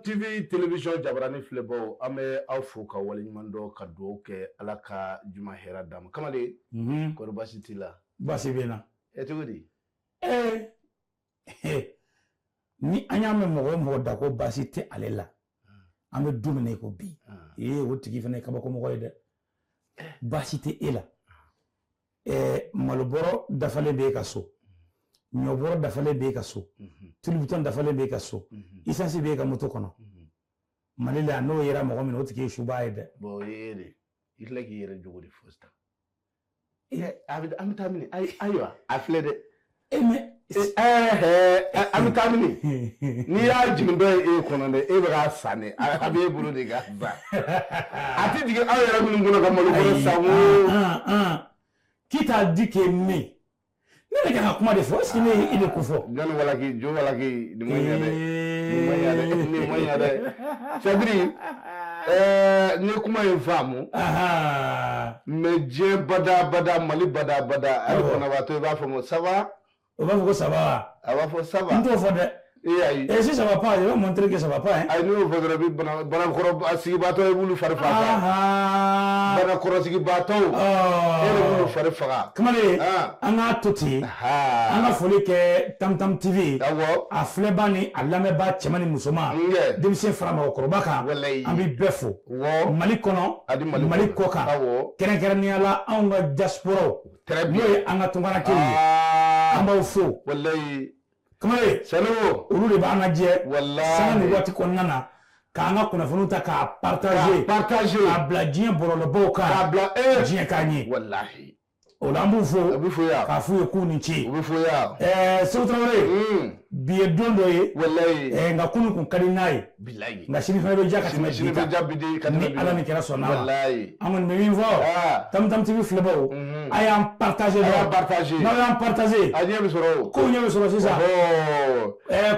TV télévision jabarani filɛbaw, an bɛ aw fo ka waleɲuman dɔn, ka dugawu kɛ Ala ka juma hɛrɛ d'an ma. Kamalen, kɔri baasi t'i la? Baasi bɛ n na. Ɛ, cogo di? Ni an y'a mɛn mɔgɔ o mɔgɔ da ko baasi tɛ ale la, an bɛ don min na i ko bi, ee, o tigi fana ye kabakomɔgɔ ye dɛ. Baasi tɛ e la, malobɔrɔ dafalen bɛ e ka so, ɲɔbɔrɔ dafalen bɛ e ka so, tulubutɔn dafalen bɛ e ka so, isansi bɛ e ka moto kɔnɔ. Mali la, n'o yera mɔgɔ min na, o tigi ye suba ye dɛ. Bon, o ye e de i tila k'i yɛrɛ jogo de fɔ sisan. An bɛ taa mini? Ayiwa, a filɛ dɛ. E mais An bɛ taa mini? N'i y'a jigin dɔ ye e kɔnɔ dɛ, e bɛ k'a san dɛ, a bɛ e bolo de k'a san. A tɛ jigin aw yɛrɛ minnu kɔnɔ ka malobɔrɔ san o. Qui t'a dit que ne bɛ ka kuma de fɔ? Est-ce que ne ye e de ko fɔ? Jɔnni walaki jo walaki, nin ma ɲa dɛ, nin ma ɲa dɛ, nin ma ɲa dɛ. C'est-à-dire n ye kuma in faamu, mais diɲɛ bada bada, Mali bada bada, hali banabaatɔ, i b'a fɔ ma ça va. O b'a fɔ ko ça va. A b'a fɔ ça va. N t'o fɔ dɛ. E ayi. Et si ça va pas, je vais montrer que ça va pas, hein. Ayi, n'o fɔ dɔrɔn, i bɛ bana banakɔrɔ sigibaatɔ, i b'olu fari faga. Banakɔrɔ sigibaatɔw, e de b'olu fari faga. Kamalen, an k'a to ten. An ka foli kɛ Tam Tam TV. A filɛbaa ni a lamɛnbaa, cɛman ni musoman. Denmisɛn fara mɔgɔkɔrɔba kan. An bɛ bɛɛ fo. Mali kɔnɔ, Mali kɔ kan. Kɛrɛnkɛrɛnnenya la, anw ka diasporaw. N'o ye an ka tunkarankew ye. An b'aw fo. Kamalen, Sanogo, olu de b'an lajɛ sanga ni waati kɔnɔna na, k'an ka kunnafoniw ta k'a partager, partager, k'a bila diɲɛ bɔlɔlɔbaw kan, k'a bila diɲɛ k'a ɲɛ. Walahi. O la, an b'u fo. U bɛ fo yan. K'a f'u ye k'u ni ce. U bɛ fo yan. Segu Tarawele, bi ye don dɔ ye. Walahi. Nka kunun kun ka di n'a ye. Bilayi. Nka sini fana bɛ diya ka tɛmɛ bi Sini bɛ diya bi de ka tɛmɛ ni bi. Ala ni kɛra sɔnna ma. Walahi. An kɔni bɛ min fɔ, Tam Tam TV filɛbaw, a y'an partager A y'an dɔrɔn. partager. N'aw y'an partager, A ɲɛ bɛ sɔrɔ o. Kow ɲɛ bɛ sɔrɔ sisan.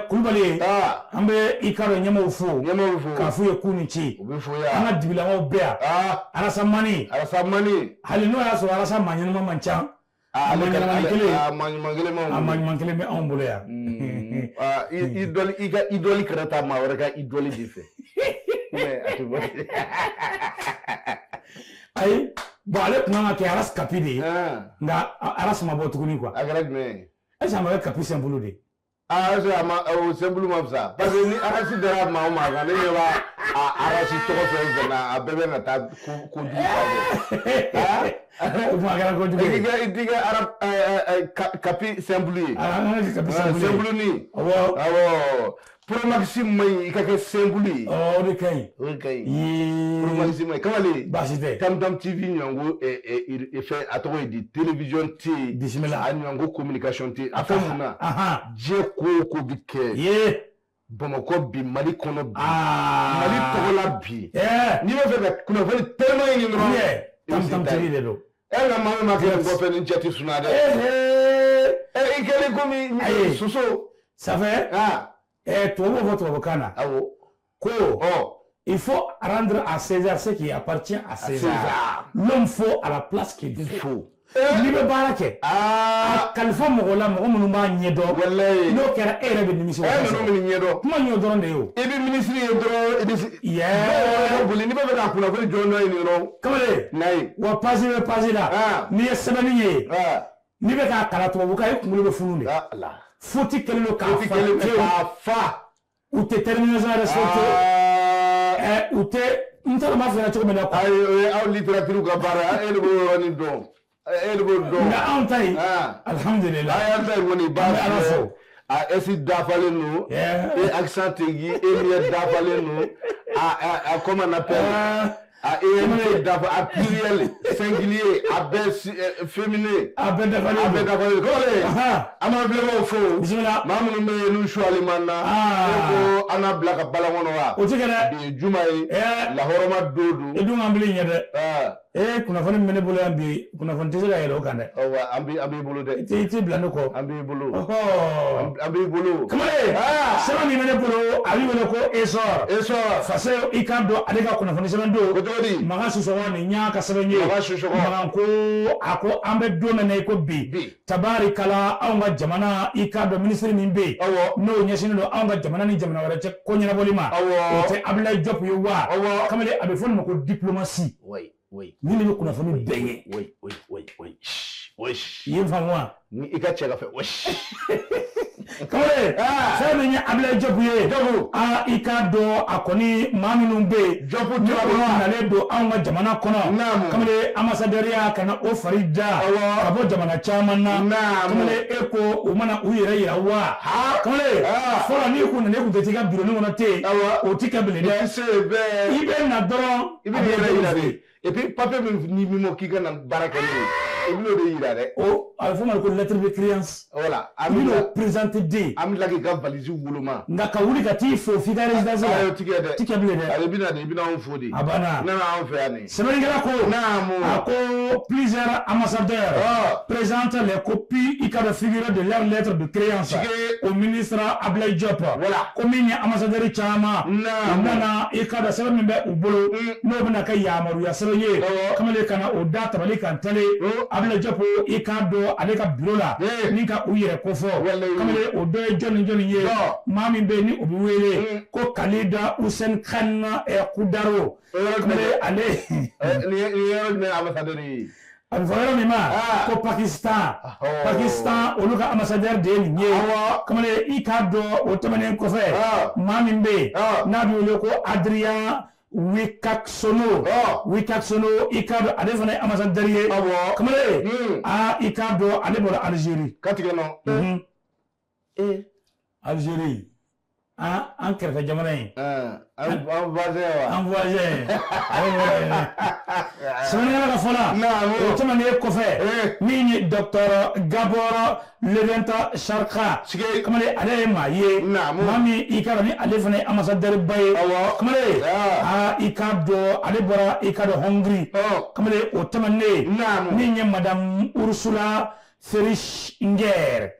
Kulubali, an bɛ i ka dɔn ɲɛmaaw fo. Ɲɛmaaw fo. K'a f'u ye k'u ni ce. U bɛ fo yan. An ka dibilamaw bɛ yan. Arasamani. Arasamani. Hali n'o y'a sɔrɔ arasa maa ɲɛnama man ca. A maa ɲɛnama kelen. A maa ɲuman kelen b'anw A maa ɲuman kelen bɛ anw bolo yan. Idole, i ka idole kana taa maa wɛrɛ ka idole de fɛ. Mais a tɛ bɔ. Ayi, bon, ale tun kan ka kɛ aras kapi de ye. Nka aras ma bɔ tuguni quoi. A kɛra jumɛn ye? Est ce que a ma kɛ kapi simple de ye? Ah, est ce que a ma o simple ma fisa? Parce que ni arasi dara maa o maa kan, ne ɲɛ b'a a arasi tɔgɔ fɛn fɛn na, a bɛɛ bɛ na taa ko kojugu fan fɛ. O kuma kɛra kojugu ye. I t'i kɛ arab kapi simple ye. An ka kɛ kapi simple ye. Simple ni. Awɔ. Awɔ. Pro Max man ɲi, i ka kɛ simple ye. Ɔ, o de ka ɲi. O de ka ɲi. Pro Max man ɲi. Kamalen. Baasi tɛ. Tam Tam TV ɲɔgɔnko fɛn, a tɔgɔ ye di, télévision tɛ yen. Bisimila. A ɲɔgɔnko communication tɛ yen. A fɔ mun na? Diɲɛ ko o ko bi kɛ. Bamakɔ bi, Mali kɔnɔ bi. Mali tɔgɔ la bi. N'i b'a fɛ ka kunnafoni teliman ɲini dɔrɔn. Tam Tam TV de don. E nka maa min ma kɛ nin kɔfɛ, ni cɛ tɛ sunaa dɛ. I kɛlen komi soso. Ça fait. Tubabu b'a fɔ tubabukan na. Awɔ. Ko. Il faut rendre à César ce qui appartient à César. L'homme faut à la place qu'il faut. N'i bɛ baara kɛ, a kalifa mɔgɔ la, mɔgɔ minnu b'a ɲɛdɔn. Walayi. N'o kɛra, e yɛrɛ bɛ nimisi wasa. Ninnu bɛ nin ɲɛdɔn. Kuma ɲɛ dɔrɔn de ye o. I bɛ minisiri ye dɔrɔn, i bɛ. Dɔw boli, n'i bɛ fɛ ka kunnafoni jɔnjɔn ɲini dɔrɔn. Kamalen. N'a ye. Wa page bɛ page la. N'i ye sɛbɛnni ye, n'i bɛ k'a kalan tubabukan, e kunkolo bɛ funu de. Faute kɛlen don k'a fa tewu. K'a fa. U tɛ terminaison respecté. U tɛ, n t'a dɔn n b'a f'i ɲɛna cogo min na quoi. Ayi, o ye aw littérature ka baara ye, e de b'o yɔrɔnin dɔn. E de b'o dɔn. Nka anw ta in, alhamdulilayi. A y'an ta in kɔni, b'a Ala fo. A S dafalen don. E accent aigu, E ɲɛ dafalen don. A comment on appelle? A ENT dafa, a pluriel, singulier, a bɛɛ féminin. A bɛɛ dafalen don. A bɛɛ dafalen don. Kamalen. An b'an filɛbagaw fo. Bisimila. Maa minnu bɛ yen n'u suwalen b'an na. E ko an n'a bila ka balan kɔnɔ wa? O tɛ kɛ dɛ. Bi ye juma ye. Lahɔrɔma don don. I dun k'an bilen ɲɛ dɛ. Kunnafoni min bɛ ne bolo yan bi, kunnafoni tɛ se ka yɛlɛ o kan dɛ. An b'i bolo dɛ. I t'i bila ne kɔ. An b'i bolo. An b'i bolo. Kamalen, sɛbɛn min bɛ ne bolo, a bɛ wele ko Essor. Essor. Fase i k'a dɔn ale ka kunnafoni sɛbɛn don. Ko cogo di? Makan Sisɔkɔ nin y'a ka sɛbɛn ye. Makan Sisɔkɔ. Makan ko a ko an bɛ don min na i ko bi. Bi. Tabarikala anw ka jamana i k'a dɔn minisiri min bɛ yen. Awɔ. N'o ɲɛsinnen don anw ka jamana ni jamana wɛrɛ cɛ ko ɲɛnabɔli ma. Awɔ. O tɛ Abdoulaye Diop ye wa? Awɔ. Kamalen a bɛ fɔ nin ma ko diplomatie. Oui, oui. Ni de bɛ kunnafoni bɛɛ ye. Oui, oui, oui, oui. Oui. I ye n faamu wa? Ni i ka cɛ ka fɛ. Oui. Kamalen, fɛn min ye Abdoulaye Diop ye. Diop. I k'a dɔn a kɔni maa minnu bɛ yen. Diop ni olu nalen don anw ka jamana kɔnɔ. Naamu. Kamalen ambassadeur ka na o fari da. Awɔ. Ka bɔ jamana caman na. Naamu. Kamalen e ko u mana u yɛrɛ yira wa? Kamalen fɔlɔ n'i kun nana e kun tɛ t'i ka bureau kɔnɔ ten. Awɔ. O ti kɛ bilen dɛ. I se bɛɛ. I bɛ na dɔrɔn. I bɛ yɛrɛ yira de. Et puis papier min ni min ma k'i ka na baara kɛ n'o ye, i bɛn'o de yira dɛ. O a bɛ fɔ o ma ko lettre de créance. Voilà. I bɛn'o présenter den. An bɛ tila k'i ka valise woloma. Nka ka wuli ka t'i fo f'i ka résidence la. Ayi o ti kɛ dɛ. Ti kɛ bilen dɛ. Ale bɛna de, i bɛna anw fo de. A banna. Nana anw fɛ yan de. Sɛbɛnnikɛla ko. Naamu. A ko plusieurs ambassadeurs présentent les copies i ka dɔn figure de leur lettre de créance au ministre Abdoulaye Diop. Voilà. Ko min ye ambassadeur caman. Naamu. U nana i ka dɔn sɛbɛn min bɛ u bolo. N'o bɛna kɛ yamaruya sɛbɛn ye. Kamalen ka na o da tabali kan tɛle. Abdoulaye Diop i k'a dɔn ale ka bureau la. Ni ka u yɛrɛ kofɔ. Kamalen o dɔ ye jɔnni jɔnni ye. Maa min bɛ yen ni o bɛ wele ko Khalida Hussein Khan Kudaro. Kamalen ale. Nin ye yɔrɔ jumɛn ambassadeur ye? A bɛ fɔ yɔrɔ min ma ko Pakistan. Pakistan olu ka ambassadeur de ye nin ye. Kamalen i k'a dɔn o tɛmɛnen kɔfɛ. Maa min bɛ yen n'a bɛ wele ko Adrien Wicaksono. Wicaksono i k'a dɔn ale fana ye ambassadeur ye. Kamalen i k'a dɔn ale bɔra Algérie. Ka tigɛ nɔ. Algérie an kɛrɛfɛ jamana in. An voisin wa. An voisin. Sɛbɛnnikɛla ka fɔ la. O tɛmɛnen kɔfɛ. Min ye docteur Gabor Levent Sarka. Kamalen ale ye maa ye. Maa min i k'a dɔn ni ale fana ye ambassadeur ba ye. Kamalen i k'a dɔn ale bɔra i k'a dɔn Hongrie. Kamalen o tɛmɛnen. Min ye madame Ursula Feringer.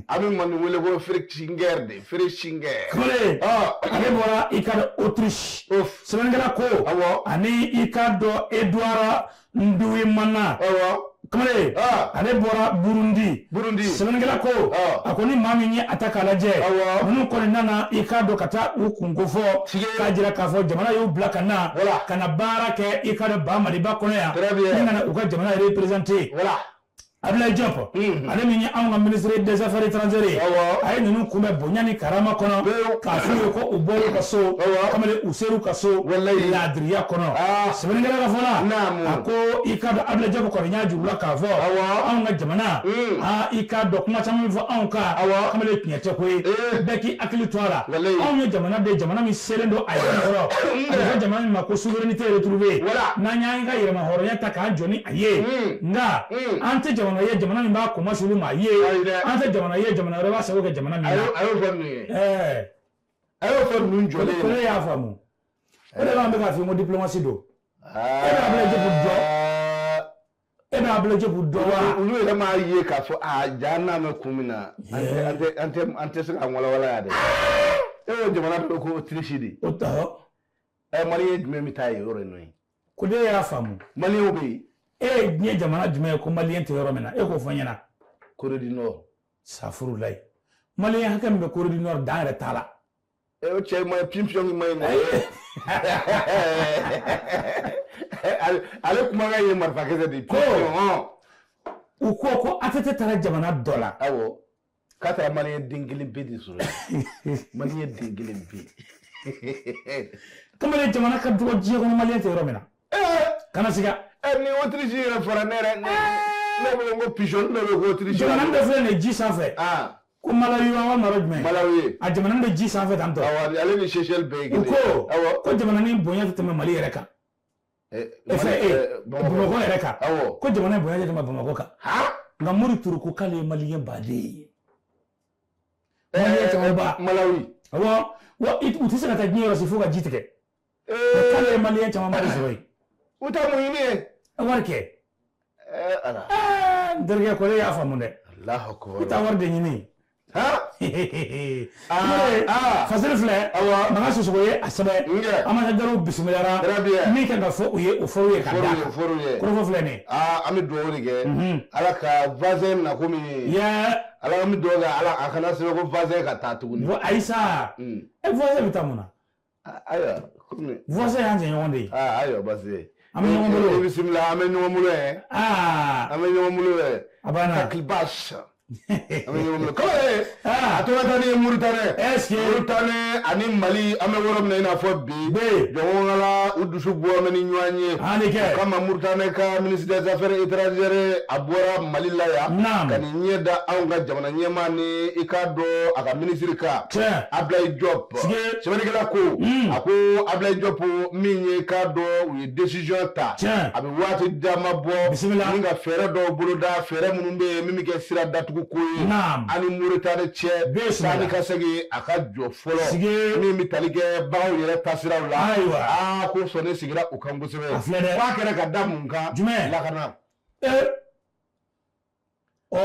A bɛ manden wele ko Feringer de, Feringer. Kamalen ale bɔra i ka dɔn Autriche. Sɛbɛnnikɛla ko. Ani i k'a dɔn Edouard Nduwimana. Kamalen ale bɔra Burundi. Burundi. Sɛbɛnnikɛla ko. A ko ni maa min ye a ta k'a lajɛ. Ninnu kɔni nana i k'a dɔn ka taa u kunko fɔ. K'a jira k'a fɔ jamana y'u bila ka na. Ka na baara kɛ i k'a dɔn ba Maliba kɔnɔ yan. Ni ka na u ka jamana représenter. Abdoulaye Diop ale min ye anw ka ministre des affaires étrangères ye a ye ninnu kunbɛn bonya ni karama kɔnɔ k'a f'u ye ko u bɔr'u ka so kamalen u ser'u ka so laadiriya kɔnɔ sɛbɛnnikɛla ka fɔ la a ko i k'a dɔn Abdoulaye Diop kɔni y'a juru la k'a fɔ anw ka jamana i k'a dɔn kuma caman bɛ fɔ anw kan kamalen tiɲɛ tɛ ko ye bɛɛ k'i hakili to a la anw ye jamana de jamana min selen don a yɛrɛ kɔrɔ a bɛ fɔ jamana min ma ko souveraineté retrouvée n'an y'an ka yɛrɛmahɔrɔnya ta k'an jɔ ni a ye nka an tɛ jamana ye jamana min b'a kɔma sulu ma ye an tɛ jamana ye jamana wɛrɛ b'a sago kɛ jamana min na. A y'o fɔ ninnu ye. A y'o fɔ ninnu jɔlen ye. Ko ne y'a faamu. O de b'an bɛ k'a f'i ye ko diplomatie don. E bɛ Abdoulaye Diop dɔn. E bɛ Abdoulaye Diop dɔn wa? Olu yɛrɛ m'a ye k'a fɔ a ja n'a mɛn kun min na an tɛ se k'a walawala yan dɛ. E y'o jamana dɔ ko Autriche de. O tɛ. Maliyɛn jumɛn bɛ taa yen yɔrɔ in nɔ ye? Ko ne y'a faamu. Maliyɛnw bɛ yen. E ye diɲɛ jamana jumɛn ye ko maliyɛn tɛ yɔrɔ min na e k'o fɔ n ɲɛna. Corée du Nord. Safurulayi maliyɛn hakɛ min bɛ Corée du Nord dan yɛrɛ t'a la. O cɛ ma ɲi pimpiyɔn ma ɲi dɛ. Ale kumakan ye marifakisɛ de ye. Ko u ko ATT taara jamana dɔ la. Awɔ k'a taara maliyɛn den kelen pe de sɔrɔ yen. Maliyɛn den kelen pe. Kamalen jamana ka dɔgɔ diɲɛ kɔnɔ maliyɛn tɛ yɔrɔ min na. Kana siga. Ni Autriche yɛrɛ fɔra ne yɛrɛ ne bolo ko pigeon dɔ bɛ ko Autriche. Jamana dɔ filɛ nin ye ji sanfɛ. Ko Malawi wa walima yɔrɔ jumɛn? Malawi. A jamana bɛ ji sanfɛ tan tɔ. Awɔ ale ni Seychelles bɛɛ ye kelen ye. U ko ko jamana ni bonya tɛ tɛmɛ Mali yɛrɛ kan. Bamakɔ yɛrɛ kan. Awɔ. Ko jamana in bonya tɛ tɛmɛ Bamakɔ kan. Nka Mori Ture ko k'ale ye maliyɛn baden ye. Maliyɛn camanba. Malawi. Awɔ wa u tɛ se ka taa diɲɛ yɔrɔ si fo ka ji tigɛ. K'ale ye maliyɛn camanba de sɔrɔ yen. U taa mun ɲini ye? Wari kɛ. Ala. N terikɛ ko ne y'a faamu dɛ. Allahu akbar. U taa wari de ɲini. Fasiri filɛ. Makan Sisoko ye a sɛbɛn. Ambassadeur bisimilara. Min kan ka fɔ u ye o fɔ u ye ka d'a kan. Kɔrɔfɔ filɛ nin ye. An bɛ dugawu de kɛ. Ala ka voisin na komi. Ala an bɛ dugawu kɛ Ala a kana sɛbɛn ko voisin ka taa tuguni. Ayi sa. Voisin bɛ taa mun na? Ayiwa komi. Voisin y'an jɛɲɔgɔn de ye. Ayiwa baasi tɛ. An bɛ ɲɔgɔn bolo. I bisimila an bɛ ɲɔgɔn bolo yɛ. An bɛ ɲɔgɔn bolo yɛ. A banna. Takilibas. An bɛ ɲɔgɔn bolo. Kamalen. A tora taa ni ye Muritani. Est-ce que. Muritani ani Mali an bɛ yɔrɔ min na i n'a fɔ bi. Jɔnkala u dusu bɔ bɛ ni ɲɔgɔn ye. An de kɛ. O kama Muritani ka ministre des affaires étrangères a bɔra Mali la yan. Naam. Ka nin ɲɛ da anw ka jamana ɲɛmaa ni i k'a dɔn a ka ministre kan. Tiɲɛ. Ablaye Diop. Sɛbɛnnikɛla ko. A ko Ablaye Diop min ye k'a dɔn u ye décision ta. Tiɲɛ. A bɛ waati dama bɔ. Bisimila. Ni ka fɛɛrɛ dɔw boloda fɛɛrɛ minnu bɛ yen min bɛ kɛ sira datugu ko ye. Naam. Ani Muritani cɛ. Bisimila. Sanni ka segin a ka jɔ fɔlɔ. Sige. Min bɛ tali kɛ baganw yɛrɛ tasiraw la. Ayiwa. Ko sɔnni sigira u kan kosɛbɛ. A filɛ dɛ. K'a kɛra ka da mun kan? Jumɛn? Lakana. Ka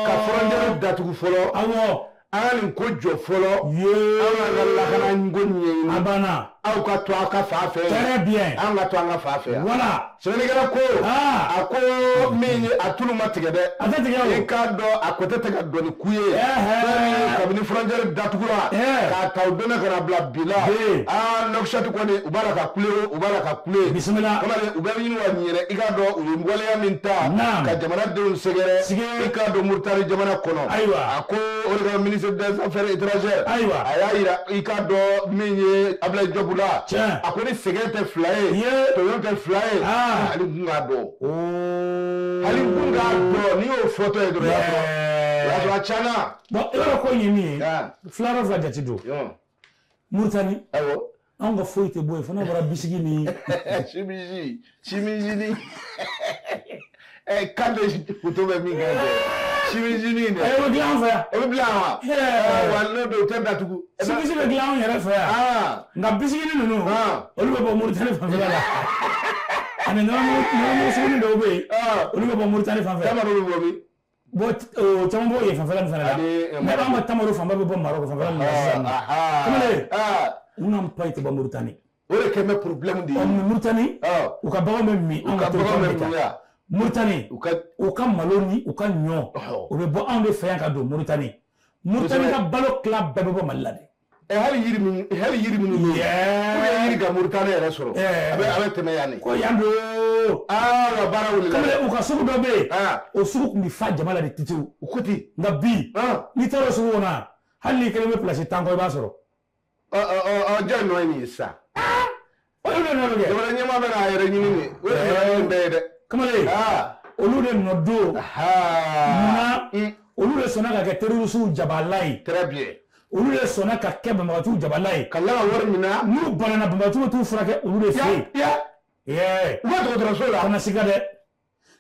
Ka frontière datugu fɔlɔ. Awɔ. An ka nin ko jɔ fɔlɔ. An k'an ka lakana ko ɲɛɲini. A banna. Aw ka to aw ka fan fɛ. Très bien. An ka to an ka fan fɛ yan. Voilà. Sɛbɛnnikɛla ko. A ko min ye a tulu ma tigɛ dɛ. A tɛ tigɛ o. I k'a dɔn a ko tɛ ka dɔn ni ku ye. Fɛn min ye kabini frontière datugura. K'a ta o donna ka na bila bi la. Nouakchott kɔni u b'a la ka kule u b'a la ka kule. Bisimila. Kamalen u bɛ ɲini ka ɲinɛ i k'a dɔn u ye waleya min ta. Naam. Ka jamanadenw sɛgɛrɛ. Sige. I k'a dɔn Muritani jamana kɔnɔ. Ayiwa. A ko o de ka ministre des affaires étrangères. Ayiwa. A y'a yira i k'a dɔn min ye Ablaye Diop la. Tiɲɛ. A ko ni sɛgɛn tɛ fila ye. Tɔɲɔ tɛ fila ye. Hali n kun k'a dɔn. Hali n kun k'a dɔn n'i y'o fɔtɔ ye dɔrɔn i y'a sɔrɔ a tiɲɛna. Bon i b'a dɔn ko in ye min ye. Fila yɔrɔ fila jate don. Muritani. Awɔ. Anw ka foyi tɛ bɔ yen fo n'a bɔra bisigi ni. Simisi ni. Kan de kuto bɛ min kan dɛ. Simisi ni dɛ. O bɛ dilan an fɛ yan. O bɛ dilan wa? Wa n'o don o tɛ datugu. Simisi bɛ dilan anw yɛrɛ fɛ yan. Nka bisigini ninnu. Olu bɛ bɔ Muritani fanfɛla la. Ani nɔnɔmugu suguni dɔw bɛ yen. Olu bɛ bɔ Muritani fanfɛ. Tamaro bɛ bɔ min? Bon o caman b'o yen fanfɛla nin fana la. Ne b'an ka tamaro fanba bɛ bɔ Marɔku fanfɛla ninnu na sisan. Kamalen. U n'an payi tɛ bɔ Muritani. O de kɛ bɛ problème de ye. Muritani. U ka baganw bɛ min anw ka territoire de kan. Muritani u ka malo ni u ka ɲɔ o bɛ bɔ anw de fɛ yan ka don Muritani. Muritani ka balo tila bɛɛ bɛ bɔ Mali la de. Hali yiri minnu bɛ yen. Pour que yiri ka Muritani yɛrɛ sɔrɔ. A bɛ tɛmɛ yan de. Ko yan don. Wa baara wulila. Kamalen u ka sugu dɔ bɛ yen. O sugu tun bɛ fa jama la de titiw. U ko ten. Nka bi n'i taara o sugu kɔnɔ hali n'i kelen bɛ place 10 kɔ i b'a sɔrɔ. Jɔn nɔ ye nin ye sisan? Olu de nɔ don kɛ. Jamana ɲɛmaa bɛ k'a yɛrɛ ɲini de. O de nana nin bɛɛ ye dɛ. Kamalen olu de nɔ don. Munna olu de sɔnna ka kɛ terroriste jabala ye. Très bien. Olu de sɔnna ka kɛ banbagatɔw jabala ye. Ka tila ka wari minɛ. N'u banana banbagatɔw bɛ t'u furakɛ olu de fɛ yen. U ka dɔgɔtɔrɔso la. Kana siga dɛ.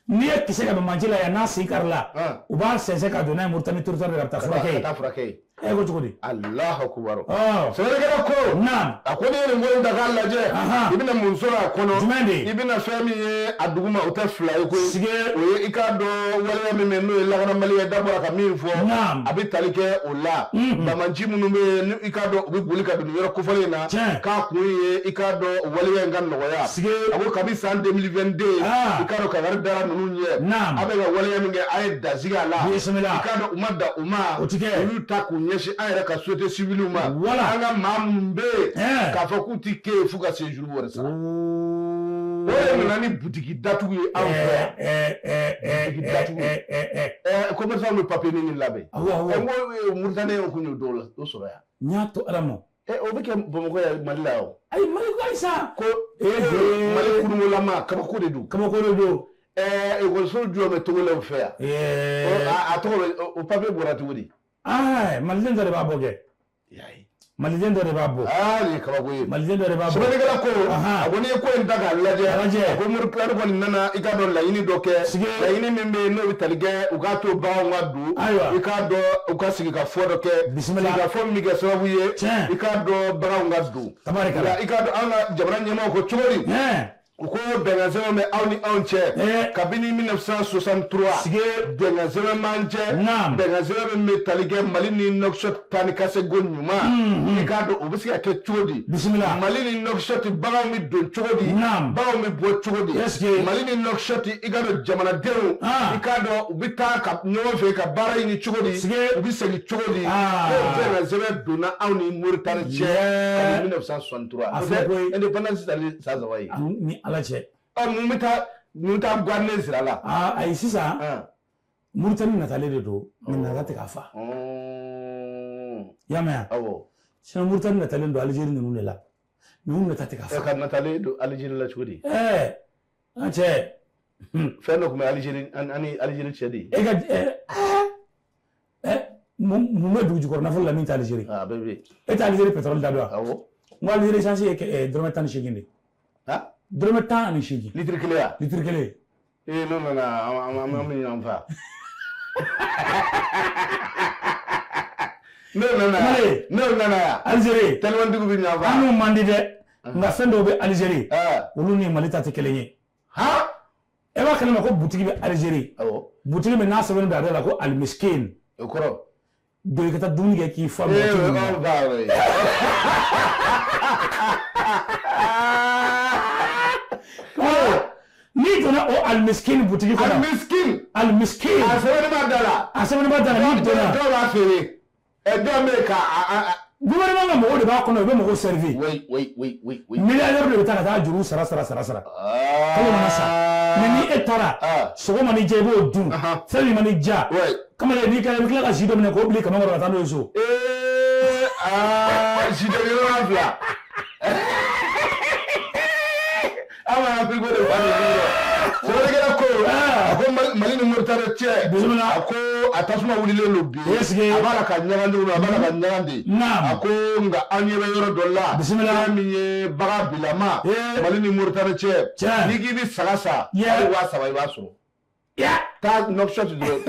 N'i ye kisɛ ka banbaganci la yan n'a sen karila. U b'a sɛnsɛn ka don n'a ye Muritani territoire la ka taa furakɛ yen. Ka taa furakɛ yen. E ko cogo di? Alahu akubaru. Sɛbɛnnikɛla ko. Naam. A ko n'i ye nin ko in ta k'a lajɛ. I bɛna mun sɔrɔ a kɔnɔ? Jumɛn de? I bɛna fɛn min ye a duguma o tɛ fila ye koyi. Sige. O ye i k'a dɔn waleya min bɛ n'o ye lakanabaliya ye da bɔra ka min fɔ. Naam. A bɛ tali kɛ o la. Banbaganci minnu bɛ yen ni i k'a dɔn u bɛ boli ka don nin yɔrɔ kofɔlen in na. Tiɲɛ. K'a kun ye i k'a dɔn waleya in ka nɔgɔya. Sige. A ko kabi san 2022. I k'a dɔn kangari dara ninnu ɲɛ. Naam. A bɛ ka waleya min kɛ a ye dan sigi a la. Bisimila. I k'a dɔn u ma dan u ma. O ti kɛ. Olu ta k'u ɲɛsin an yɛrɛ ka société civile ma. Voilà. An ka maa minnu bɛ yen. K'a fɔ k'u ti kɛ yen f'u ka séjour wari sara. O de nana ni butigi datugu ye anw fɛ yan. Butigi datugu. Commerçant bɛ papier nin labɛn. Awɔ. N ko Mauritaniens kun y'o dɔw la o sɔrɔ yan. N y'a to Ala ma. O bɛ kɛ Bamakɔ yan Mali la o. Ayi Mali ko ayisa. Ko Mali kurunkolama kabako de don. Kabako de don. Ekɔliso jɔ bɛ Togolɛw fɛ yan. A tɔgɔ bɛ o papier bɔra cogo di? Maliden dɔ de b'a bɔ kɛ. Maliden dɔ de b'a bɔ. Nin ye kabako ye. Maliden dɔ de b'a bɔ. Sɛbɛnnikɛla ko a ko n'i ye ko in ta k'a lajɛ. A ko Mauritanie kɔni nana i k'a dɔn laɲini dɔ kɛ. Laɲini min bɛ yen n'o bɛ tali kɛ u k'a to baganw ka don. Ayiwa. I k'a dɔn u ka sigi ka fɔ dɔ kɛ. Bisimila. Sigi ka fɔ min bɛ kɛ sababu ye. Tiɲɛ. I k'a dɔn baganw ka don. Tabarikala. I k'a dɔn an ka jamana ɲɛmaaw ko cogo di? U ko bɛnkan sɛbɛn bɛ aw ni anw cɛ kabini 1963. Sige. Bɛnkan sɛbɛn b'an cɛ. Naam. Bɛnkan sɛbɛn min bɛ tali kɛ Mali ni Nouakchott taa ni ka segin ɲuman. I k'a dɔn o bɛ se ka kɛ cogo di? Bisimila. Mali ni Nouakchott baganw bɛ don cogo di? Naam. Baganw bɛ bɔ cogo di? Est-ce que Mali ni Nouakchott i k'a dɔn jamanadenw. I k'a dɔn u bɛ taa ka ɲɔgɔn fɛ ka baara ɲini cogo di? Sige. U bɛ segin cogo di? Ko bɛnkan sɛbɛn donna anw ni Mauritanie cɛ kabini 1963. A filɛ koyi. Indépendance tali san saba ye. Ni Ala cɛ. Ɔ mun bɛ taa mun bɛ taa guwanen sira la. Ayi sisan. Mauritanie natalen de don mais nata tɛ k'a fa. I y'a mɛn wa? Awɔ. Sinon Mauritanie natalen don Algérie ninnu de la mais u nata tɛ k'a fa. Ka natalen don Algérie la cogo di? An cɛ. Fɛn dɔ tun bɛ Algérie an ni Algérie cɛ de. E ka mun bɛ dugu jukɔrɔ nafolo la min tɛ Algérie? A bɛɛ bɛ yen. E tɛ Algérie pétrole da dɔn wa? Awɔ. N ko Algérie essence ye dɔrɔmɛ 18 de. Dɔrɔmɛ 18. Litiri kelen ya? Litiri kelen. Ee n'o nana an bɛ ɲɔgɔn fa. N'o nana yan. N'o nana yan. Algérie. Talibantigiw bɛ ɲɔgɔn fa. An n'u man di dɛ. Nka fɛn dɔw bɛ Algérie. Olu ni Mali ta tɛ kelen ye. E b'a kalama ko butigi bɛ Algérie. Awɔ. Butigi min n'a sɛbɛnnen bɛ a da la ko Almiskin. O kɔrɔ. Don i ka taa dumuni kɛ k'i fa mɔgɔ t'i ɲininka. Ee anw b'a yɔrɔ ye. N'i donna o Almiskin butigi kɔnɔ. Almiskin. Almiskin. A sɛbɛnnen b'a da la. A sɛbɛnnen b'a da la n'i donna. Dɔw b'a feere. Dɔw bɛ yen ka a. Gouvernement ka mɔgɔw de b'a kɔnɔ u bɛ mɔgɔw servi. Oui oui oui oui oui. Milliardaire de bɛ taa ka taa juru sara sara sara sara. Kalo mana sa. Mais ni e taara. Sogo mana i diya i b'o dun. Fɛn min mana i diya. Kamalen n'i kɛra i bɛ tila ka si dɔ minɛ k'o bila i kaman kɔrɔ ka taa n'o ye so. Si dɔ yɔrɔ fila. An b'an frigo de fa nin yɔrɔ. Sɛbɛnnikɛla ko a ko Mali ni Mauritanie cɛ. Bisimila. A ko a tasuma wulilen don bi. Est-ce que a b'a la ka ɲaga cogo min a b'a la ka ɲaga de. Naam. A ko nka an ɲɛ bɛ yɔrɔ dɔ la. Bisimila. Fɛn min ye bagan bilama. Mali ni Mauritanie cɛ. Tiɲɛ. N'i k'i bɛ saga san. Hali 3000 i b'a sɔrɔ. Taa Nouakchott dɔrɔn.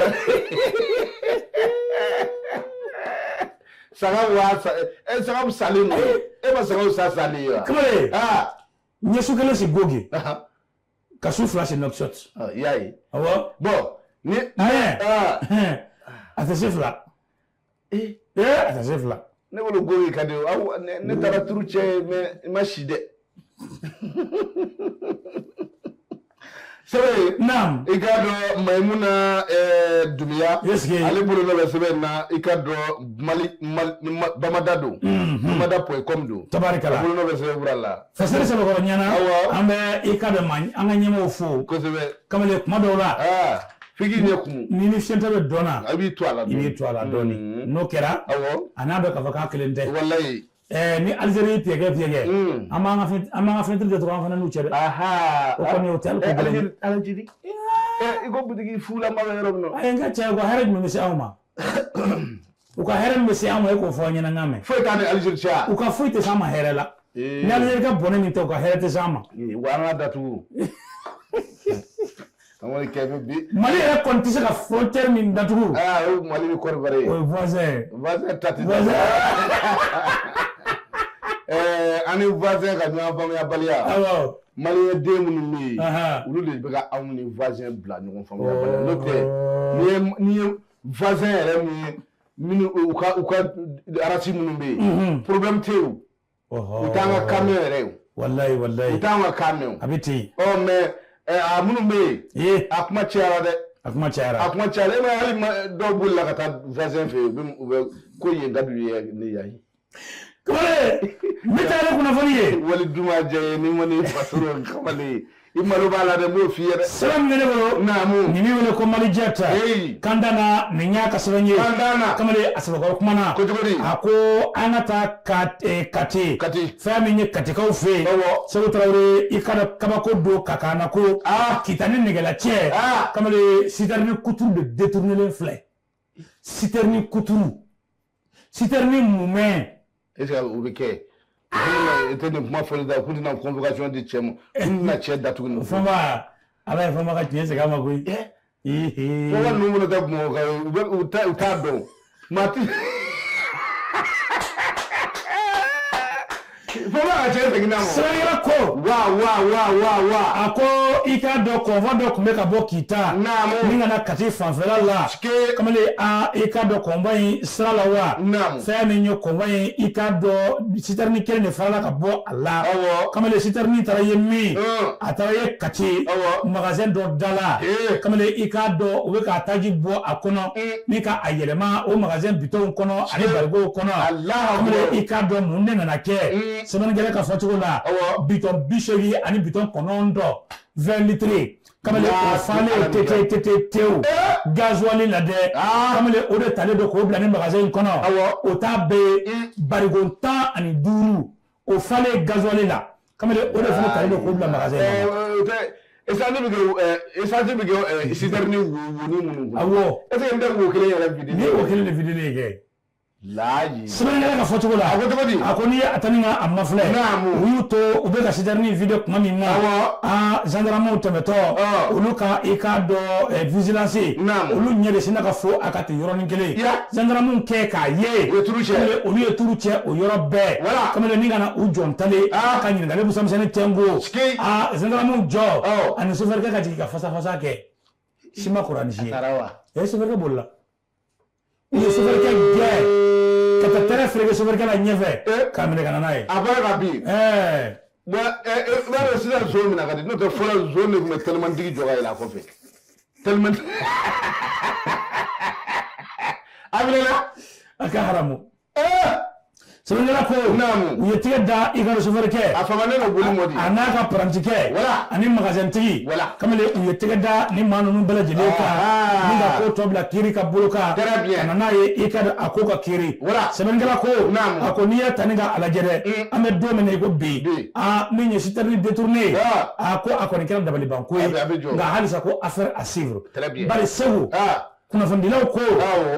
Saga 3000 saga salen don. E ma sagaw san salen ye wa? Kamalen. N ye su kelen si Gogi. Ka su fila si Nouakchott. I y'a ye. Awɔ. Bon ni. A tɛ se fila. A tɛ se fila. Ne bolo Gogi ka di aw ne taara turu cɛ ye mais n ma si dɛ. Sɛbɛn. Naam. I k'a dɔn Mayimuna Dunbiya. Est-ce que ale bolo nɔ bɛ sɛbɛn in na i k'a dɔn Mali Bamada don. Bamada.com don. Tabarikala. A bolo nɔ bɛ sɛbɛn fura la. Fasɛri Sɛbɛkɔrɔ ɲɛna. Awɔ. An bɛ i k'a dɔn an ka ɲɛmɔgɔw fo. Kosɛbɛ. Kamalen kuma dɔw la. F'i k'i ɲɛ kumu. Ni ni fiyɛntɔ bɛ dɔn na. I b'i to a la dɔɔni. I b'i to a la dɔɔni. N'o kɛra. Awɔ. A n'a dɔn k'a fɔ k'a kelen tɛ. Walayi. Ni Algérie piɛgɛ piɛgɛ. An b'an ka fenêtre datugu an fana n'u cɛ dɛ. O kɔni o tɛ hali ko gɛlɛn ye. Algérie. I ko butigi fulama bɛ yɔrɔ min na. Ayi n ka cɛ u ka hɛrɛ jumɛn bɛ se anw ma? U ka hɛrɛ min bɛ se anw ma e k'o fɔ an ɲɛna n k'a mɛn. Foyi t'an ni Algérie cɛ wa? U ka foyi tɛ s'an ma hɛrɛ la. Ni Algérie ka bɔnɛ min tɛ u ka hɛrɛ tɛ s'an ma. Wa an ka datugu. An kɔni kɛ bi. Mali yɛrɛ kɔni tɛ se ka frontière min datugu. O ye Mali ni Côte d'Ivoire ye. O ye voisin ye. Voisin ta tɛ. Voisin. An ni voisin ka ɲɔgɔn faamuyabaliya. Awɔ. Maliyɛn den minnu bɛ yen. Olu de bɛ ka anw ni voisin bila ɲɔgɔn faamuyabaliya. N'o tɛ n'i ye voisin yɛrɛ min ye minnu u ka race minnu bɛ yen. Problème tɛ yen o. U t'an ka kan mɛn yɛrɛ o. Walayi walayi. U t'an ka kan mɛn o. A bɛ ten. Ɔ mais a minnu bɛ yen. A kuma cayara dɛ. A kuma cayara. A kuma cayara e ma hali dɔw bolila ka taa voisin fɛ yen u bɛ ko yen ka d'u ye ne y'a ye. Kamalen n bɛ taa ni kunnafoni ye. Wali duma jɛ ye ni ma ni fasoro kamalen i malo b'a la dɛ n b'o f'i ye dɛ. Sɛbɛn min bɛ ne bolo. Naamu. Nin min wele ko Mali Jet. Kandana nin y'a ka sɛbɛn ye. Kandana. Kamalen a sɛbɛkɔrɔ kumana. Ko cogo di? A ko an ka taa Kati. Kati. Fɛn min ye Katikaw fɛ yen. Awɔ. Segu Tarawele i ka dɔn kabako don Kakana ko. Kita ni nɛgɛla cɛ. Kamalen citerne kuturu de détourné filɛ. Citerne kuturu. Citerne mumɛ. Est ce que o bɛ kɛ? I tɛ nin kuma fɔli da k'u tɛna convocation di cɛ ma k'u tɛna cɛ datugu nin. Fɔnba Ala ye Fɔnba ka tiɲɛ segin a ma koyi. Fɔnba ninnu fana tɛ Bamakɔ ye u t'a dɔn maa ti. Fɔlɔ a cɛ seginna ma. Sɛbɛnnikɛla ko. Wa wa wa wa wa. A ko i k'a dɔn convoi dɔ tun bɛ ka bɔ Kita. Naamu. Min ka na Kati fanfɛla la. Kamalen a i k'a dɔn convoi in sira la wa. Naamu. Fɛn min ye convoi in i k'a dɔn citerne kelen de farala ka bɔ a la. Awɔ. Kamalen citerne taara ye min. A taara ye Kati. Awɔ. Magasin dɔ da la. Kamalen i k'a dɔn u bɛ ka taji bɔ a kɔnɔ. Min ka a yɛlɛma o magasin bitɔnw kɔnɔ ani barigow kɔnɔ. Alahu. Kamalen i k'a dɔn mun de nana kɛ. Sɛbɛnnikɛla ka fɔcogo la bitɔn 80 ani bitɔn 9 20 litres kamalen o falen tete tete tewu gasoil la dɛ kamalen o de talen don k'o bila ni magasin in kɔnɔ o t'a bɛɛ ye barigo 15 o falen gasoil la kamalen o de fana talen don k'o bila magasin in kɔnɔ. Essence bɛ kɛ citerne wo minnu kɔnɔ. Awɔ. Est ce que n tɛ wo kelen yɛrɛ vide? Ni wo kelen de vide ye kɛ. Laaji. Sɛbɛnnikɛla ka fɔcogo la. A ko cogo di? A ko n'i ye a ta ni ka a mafilɛ. Naamu. U y'u to u bɛ ka citerne vide tuma min na. Awɔ. Aa gendarmew tɛmɛtɔ. Olu ka i k'a dɔn vigilance. Naamu. Olu ɲɛ de sinna ka fo a ka ten yɔrɔnin kelen. Ya. Gendarmew kɛ k'a ye. U ye turu cɛ. Olu ye turu cɛ o yɔrɔ bɛɛ. Voilà. Kamalen ni ka na u jɔ ntalen. Ka ɲininkali busamisɛnnin tɛnku. Aa gendarmew jɔ. Ani sofɛrikɛ ka jigin ka fasa fasa kɛ. Si ma kɔrɔ ni si ye. A taara wa? Ee sofɛrikɛ bolila. U ye sofɛrikɛ gɛn ka taa tɛrɛ fereke sofɛrikɛ la ɲɛfɛ k'a minɛ ka na n'a ye. A bɔra ka bin. Bon i b'a dɔn sisan zon minɛ ka di n'o tɛ fɔlɔ zon de tun bɛ telimantigi jɔ ka yɛlɛ a kɔfɛ. Telimantigi. A minɛna. A ka haramu. Sɛbɛnnikɛla ko. Naamu. U ye tigɛ da i ka sofɛrikɛ. A famalen ka boli mɔdi. A n'a ka parantikɛ. Voilà. Ani magasɛntigi. Voilà. Kamalen u ye tigɛ da ni maa ninnu bɛɛ lajɛlen kan. Ni ka ko tɔ bila kiiri ka bolo kan. Très bien. Ka na n'a ye i ka a ko ka kiiri. Voilà. Sɛbɛnnikɛla ko. Naamu. A ko n'i y'a ta ni ka a lajɛ dɛ. An bɛ don min na i ko bi. Aa min ye citerne détourné. A ko a kɔni kɛra dabalibanko ye. A bɛ jɔ. Nka halisa ko affaire à suivre. Très bien. Bari Segu. Kunnafonidilaw ko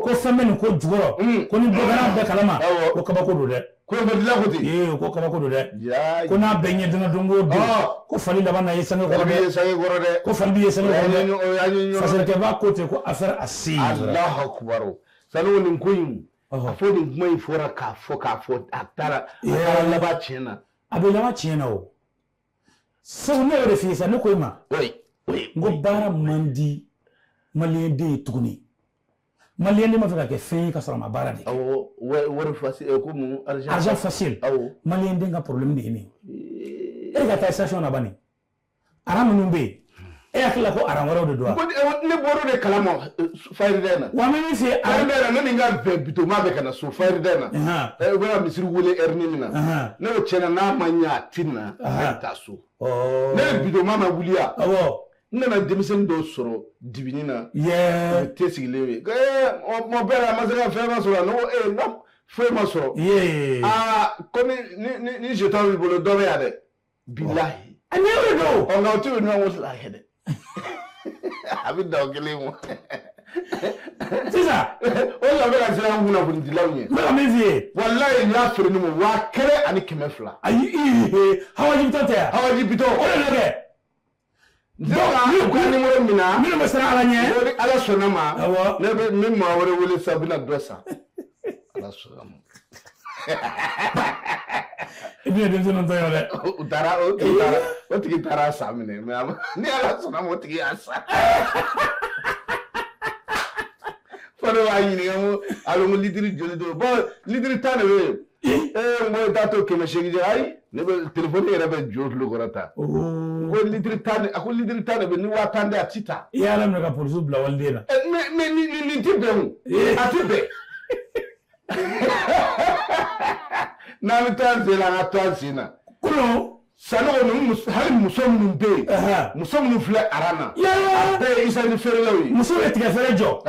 ko fɛn bɛ nin ko jukɔrɔ ko ni bɔ kɛra bɛɛ kalama ko kabako don dɛ. Kunnafonidilaw ko ten. Ee ko kabako don dɛ. Ko n'a bɛɛ ɲɛdɔnna don o don ko fali laban na ye sange kɔrɔ dɛ. Ko fali b'i ye sange kɔrɔ dɛ. Fasalikɛba ko ten ko affaire à suivre. Alahu akubaru. Sanogo nin ko in a fɔ nin kuma in fɔra k'a fɔ a taara laban tiɲɛ na. A bɛ laban tiɲɛ na o. Segu ne y'o de f'i ye sa ne ko i ma. N ko baara man di maliyɛn den ye tuguni. Maliyɛn den b'a fɛ ka kɛ fɛn ye ka sɔrɔ a ma baara de kɛ. Awɔ wari facile ko mun argent facile. Awɔ. Maliyɛn den ka problème de ye nin ye. E ka taa station na bani. Aran minnu bɛ yen. E hakili la ko aran wɛrɛw de don wa? Ne bɔr'o de kalama fayirida in na. Wa n bɛ min f'i ye. Fayirida in na ne ni n ka bɛn bitoma bɛ ka na so fayirida in na. U bɛ ka misiri wele heure min na. Ne ko tiɲɛ na n'a ma ɲɛ a ti na ne bɛ taa so. Ne ni bitoma ma wuli yan. Awɔ. N nana denmisɛnnin dɔw sɔrɔ dibini na. U te sigilen ye. Mon père a ma se ka fɛn ma sɔrɔ ne ko non foyi ma sɔrɔ. Aa komi ni jeton b'i bolo dɔ bɛ yan dɛ. Bilahi. A ne y'o de don. Ɔ nka o t'o ɲɔgɔn fila kɛ dɛ. A bɛ dan o kelen ma. Sisan. O de la n bɛ ka siran kunnafonidilaw ɲɛ. N bɛ ka min f'i ye. Walayi n y'a feere ne ma 1200. Ayi hawaji bitɔn tɛ yan. Hawaji bitɔn. O de don kɛ. Donc ni u ka numéro min na. Minnu bɛ siran Ala ɲɛ. Ni Ala sɔnna ma. Awɔ. Ne bɛ min maa wɛrɛ wele sisan u bɛna dɔ san. Ala sɔnna ma. I bɛna denmisɛnninw tɔɲɔ dɛ. U taara o tigi taara san minɛ mais ni Ala sɔnna ma o tigi y'a san. Fo ne b'a ɲininka n ko alo n ko litiri joli don bon litiri 10 de bɛ yen. Ee n ko i t'a to 800 jɛ ayi ne bɛ telefɔni yɛrɛ bɛ jo tulo kɔrɔ tan. Ko litiri 10 a ko litiri 10 de bɛ ni 10,000 tɛ a ti ta. I y'Ala minɛ ka polisiw bila waliden na. Mais nin ti bɛn o. A ti bɛn. N'an bɛ taa sen na an ka to an sen na. Kolon. Sanogo ninnu hali muso minnu bɛ yen. Muso minnu filɛ aran na. A bɛɛ ye isani feerelaw ye. Musow ye tigɛ feere jɔ.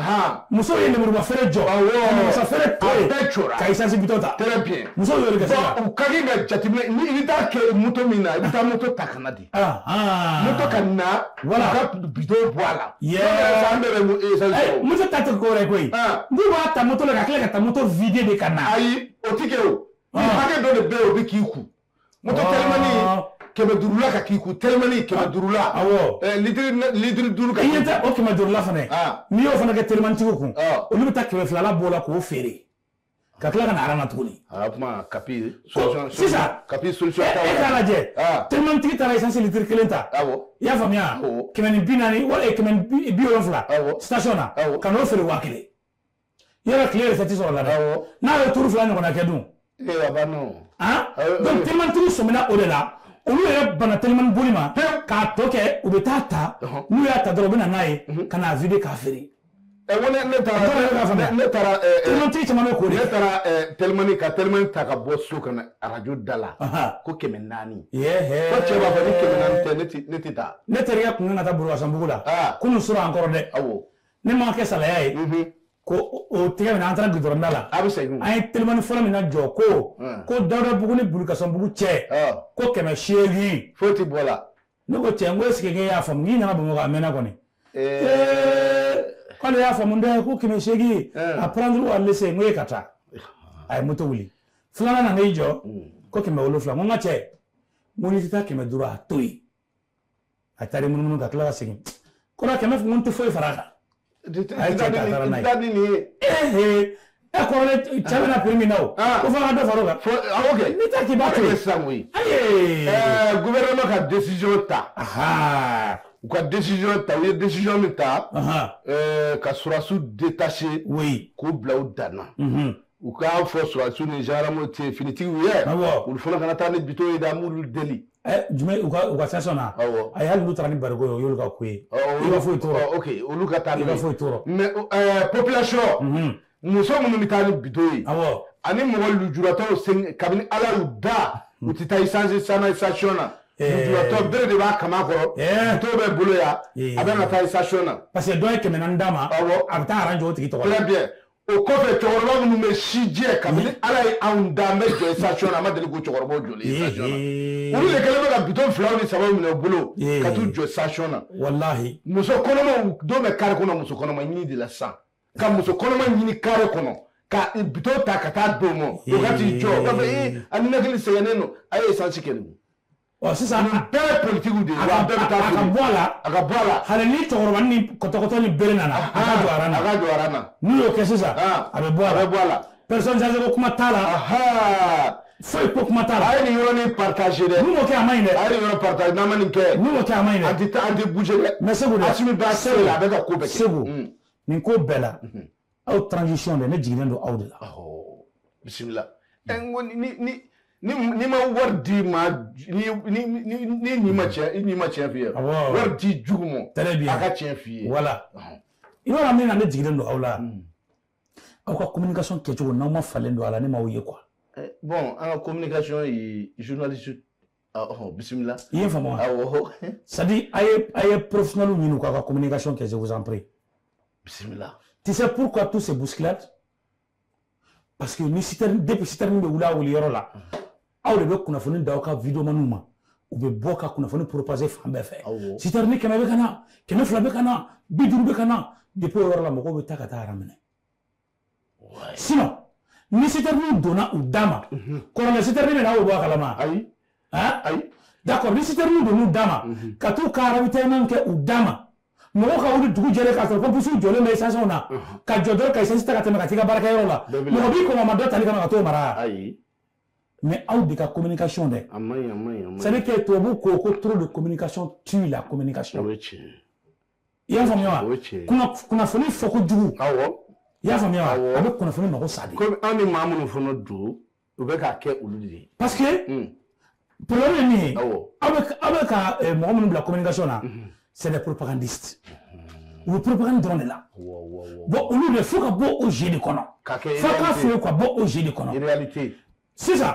Musow ye lemuruba feere jɔ. Awɔ. Namasa feere to yen. A bɛɛ jɔra. Ka isansi bitɔn ta. Très bien. Musow y'o de kɛ sisan. Bon u ka kan ka jateminɛ ni i bɛ taa kɛ moto min na i bɛ taa moto ta ka na de. Moto ka na. Voilà. U ka bidon bɔ a la. An bɛɛ bɛ isansi sɔrɔ. Moto ta tɛ ko wɛrɛ koyi. N'u b'a ta moto la ka tila ka taa moto vider de ka na. Ayi o ti kɛ o. Hakɛ dɔ de bɛ yen o bɛ k'i kun. Moto telimani 500 la ka k'i kun telimani 500 la. Awɔ. Litiri 5 ka k'i kun. I ɲɛ tɛ o 500 la fana. N'i y'o fana kɛ telimanitigiw kun. Olu bɛ taa 200 la b'o la k'o feere. Ka tila ka na rang na tuguni. A kuma kapi solution. Sisan kapi solution. E k'a lajɛ, telimantigi taara essence litre kelen ta. I y'a faamuya? 140 wala 170 station na, ka n'o feere 1000. Yɔrɔ tile recette sɔrɔ la dɛ. N'a ye turu 2 ɲɔgɔnna kɛ dun? A banna o. Donc telimantigi sɔmina o de la. Olu yɛrɛ banna telimani boli ma k'a tɔ kɛ, u bɛ taa ta, n'u y'a ta dɔrɔn u bɛ na n'a ye ka n'a vider k'a feere. Ne taara telimantigi caman bɛ k'o de. Ne taara telimani ka telimani ta ka bɔ so ka na arajo da la. Ko 400. Ko cɛ b'a fɔ ni 400 tɛ ne tɛ taa. Ne terikɛ kun kan ka taa Burukasanbugu la. Kunun sɔrɔ an kɔrɔ dɛ. Ne ma kɛ salaya ye. Ko o tɛgɛ min an taara goudron da la. A bɛ segin. An ye telimani fɔlɔ min na jɔ ko Dawudabugu ni Burukasanbugu cɛ. Ko 800. Foyi ti bɔ la. Ne ko cɛ, n ko est-ce que e y'a faamu k'i nana Bamakɔ a mɛnna kɔni. K'ale y'a faamu dɛ, ko 800 à prendre ou à laisser. N ko e ka taa. A ye moto wuli. Filanan nana i jɔ ko 700. N ko n ka cɛ, n ko n'i tɛ taa 500 a to yen. A taara munumunu ka tila ka segin. Kɔrɔ 100 n ko n tɛ foyi far'a kan. A ye cɛ ta, a taara n'a ye. E kɔrɔlen cɛ bɛna prix min na o, ko f'a ka dɔ far'o kan. N'i ta k'i b'a to yen. Sisan koyi. Gouvernement ka décision ta. U ka décision ta, u ye décision min ta, ka sɔrɔdasiw détaché. K'u bila u dan na. U k'a fɔ sɔrɔdasiw ni gendarmew tɛ finitigiw ye. Olu fana kana taa ni bitɔn ye dɛ, an b'olu deli. Jumɛn u ka station na? Ayi, hali n'u taara ni bariko ye, o y'olu ka ko ye. I ka foyi t'o rɔ. Ok, olu ka taa n'o ye. I ka foyi t'o rɔ. Mais population, muso minnu bɛ taa ni bitɔn ye, ani mɔgɔ lujuratɔw sen kabini Ala y'u da, u tɛ taa essence san na station na. Lujuratɔ bere de b'a kama kɔrɔ, bitɔn bɛ bolo yan, a bɛ na taa station na. Parce que dɔ ye 400 d'a ma, a bɛ taa rang jɔ o tigi tɔgɔ la. Très bien. O kɔfɛ cɛkɔrɔba minnu bɛ si jɛ kabini Ala ye anw da, an bɛ jɔ station na, an ma deli k'o cɛkɔrɔbaw jɔlen ye station na. Olu de kɛlen bɛ ka bitɔn 2 ni 3 minɛ u bolo ka t'u jɔ station na. Walahi. Muso kɔnɔmaw don bɛ carré kɔnɔ, muso kɔnɔma ɲini de la sisan. Ka muso kɔnɔma ɲini carré kɔnɔ ka bitɔn ta ka taa d'o ma, o ka t'i jɔ, o b'a fɔ ee a ninakili sɛgɛnnen don, a ye essence kɛ nin. Sisan nin bɛɛ ye politigiw de ye, wa bɛɛ bɛ taa a ka bɔ a la. A ka bɔ a la. Hali ni cɛkɔrɔba ni kɔtɔkɔtɔ ni bere nana, a ka jɔ rang na. A ka jɔ rang na. N'u y'o kɛ sisan, a bɛ bɔ a la. A bɛ bɔ a la. Personne âgée ko kuma t'a la. Foyi ko kuma t'a la. A ye nin yɔrɔnin partager dɛ. N'u m'o kɛ a man ɲi dɛ. A ye nin yɔrɔ partager, n'an ma nin kɛ. N'u m'o kɛ a man ɲi dɛ. An tɛ taa, an tɛ bouger dɛ. Mais Segu dɛ. Assimi b'a se la, a bɛ ka ko bɛɛ kɛ. Segu, nin ko bɛɛ la, aw transition dɛ, ne jiginnen don aw de la. Bisimila. N ko ni ma wari di ma, ni ni ma tiɲɛ, i ni ma tiɲɛ f'i ye. Wari di jugu ma. Très bien. A ka tiɲɛ f'i ye. Voilà. I b'a dɔn min na ne jiginnen don aw la. Aw ka communication kɛcogo n'aw ma falen don a la, ne m'aw ye quoi. Bon, an ka communication ye journaliste, bisimila. I ye n faamu wa? Awɔ. C'est à dire a ye professionnel ɲini k'aw ka communication kɛ, je vous en prie. Bisimila. Tu sais pourquoi tous ces bousculades? Parce que ni citerne, depuis citerne bɛ wuli a wuli yɔrɔ la, aw de bɛ kunnafoni d'aw ka videomaniw ma, u bɛ bɔ ka kunnafoni propager fan bɛɛ fɛ. Citerne 100 bɛ ka na, 200 bɛ ka na, 50 bɛ ka na, depuis o yɔrɔ la mɔgɔw bɛ taa ka taa rang minɛ. Sinon ni citerne donna u da ma, kɔrɔlen citerne bɛ na aw bɔ a kalama. Ayi. Ayi. D'accord, ni citerne donna u da ma, ka t'u ka ravitaillement kɛ u da ma, mɔgɔw ka wuli dugu jɛlen k'a sɔrɔ pɔmpisiw jɔlen bɛ essence na, ka jɔ dɔrɔn ka essence ta ka tɛmɛ ka t'i ka baarakɛyɔrɔ la, mɔgɔ b'i kɔn ma dɔ tali kama ka t'o mara. Ayi. Mais aw de ka communication dɛ. A man ɲi, a man ɲi, a man ɲi. C'est à dire que tubabu ko trop de communication tue la communication. O ye tiɲɛ ye. I y'a faamuya wa? O ye tiɲɛ ye. Kunnafoni fɔ kojugu. Awɔ. I y'a faamuya wa? A bɛ kunnafoni mago sa de. Komi an ni maa minnu fana don, u bɛ k'a kɛ olu de ye. Parce que problème ye min ye, aw bɛ ka mɔgɔ minnu bila communication na, c'est des propagandistes. U bɛ propagande dɔrɔn de la. Bon, olu de fo ka bɔ o jeu de kɔnɔ. Fo k'a f'u ye ka bɔ o jeu de kɔnɔ. Réalité. Sisan,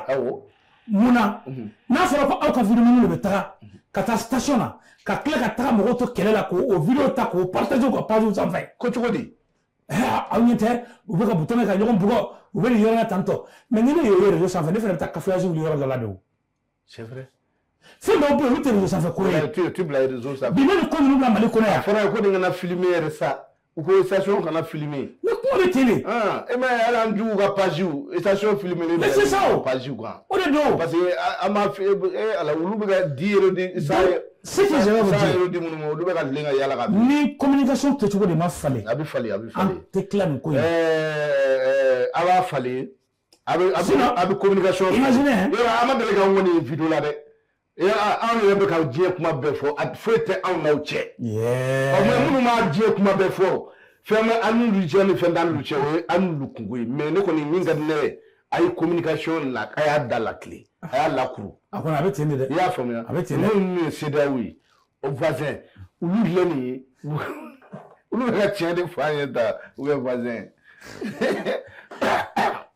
munna n'a fɔra ko aw ka vidéo de bɛ taga ka taa station na, ka tila ka taga mɔgɔw to kɛlɛ la k'o vidéo ta k'o partager u ka page sanfɛ. Ko cogo di? Aw ɲɛ tɛ, u bɛ ka bouton kɛ ka ɲɔgɔn bugɔ, u bɛ nin yɔrɔ la tantɔ. Mais ni ne y'o ye réseau sanfɛ, ne fana bɛ taa cafouillage wuli yɔrɔ dɔ la de o. C'est vrai. Fɛn dɔw bɛ yen, olu tɛ réseau sanfɛ ko ye. Tu bila réseau sanfɛ. Bi ne ni ko ninnu bila Mali kɔnɔ yan. A fɔra ko nin kana filmer yɛrɛ sa. U ko station kana filmer. Mais kuma bɛ ten de. E m'a ye hali an juguw ka page station filmer len. Mais c'est ça o. Page kan. O de don. Parce que an b'a fɛ ala olu bɛ ka 10 euros di 100. Ce que je vais vous dire. 100 euros di minnu ma, olu bɛ ka tilen ka yala ka. Ni communication kɛcogo de ma falen. A bɛ falen, a bɛ falen. An tɛ tila nin ko in na. A b'a falen. A bɛ a bɛ a bɛ communication. Imaginez. Yɔrɔ an ma deli k'anw kɔni ye vidéo la dɛ. Anw yɛrɛ bɛ ka diɲɛ kuma bɛɛ fɔ, a foyi tɛ anw n'aw cɛ. Ɔ mais minnu b'a diɲɛ kuma bɛɛ fɔ, fɛn bɛ an n'olu cɛ ni fɛn t'an n'olu cɛ, o ye an n'olu kunko ye. Mais ne kɔni min ka di ne ye, a ye communication la, a y'a da lakile, a y'a lakuru. A kɔni a bɛ ten de dɛ. I y'a faamuya? A bɛ ten dɛ. Minnu ye CEDEAO ye, o voisin, olu filɛ nin ye, olu bɛ ka tiɲɛ de fɔ an ye tan, u bɛ voisin.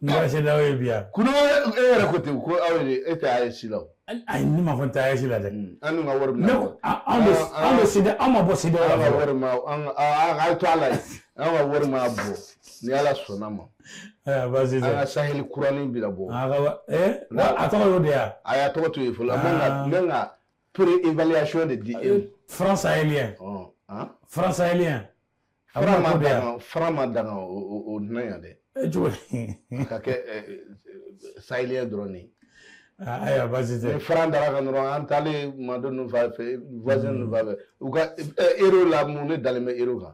N kɛra CEDEAO ye bi yan. Kuno e yɛrɛ ko ten ko aw yɛrɛ e tɛ AES la o. Ayi, ne ma fɔ n tɛ AES la dɛ. An dun ka wari bɛna bɔ. Anw bɛ CEDEAO, anw ma bɔ CEDEAO la. An ka wari ma an ka a to ala ye, an ka wari ma bɔ ni Ala sɔnna ma. Ayiwa baasi tɛ. An ka Sahel kuranin bɛna bɔ. A tɔgɔ y'o de ye wa? A y'a tɔgɔ to yen fɔlɔ. N bɛ ka pré-évaluation de di e ma. Franc sahélien. Franc sahélien. Franc ma danga o dunan yan dɛ. Cogo di? Ka kɛ sahélien dɔrɔn de ye. Ayiwa baasi tɛ. Ni franc dara kan dɔrɔn, an taalen Mado ninnu fan fɛ, voisin ninnu fan fɛ, u ka euro la, mun ne dalen bɛ euro kan.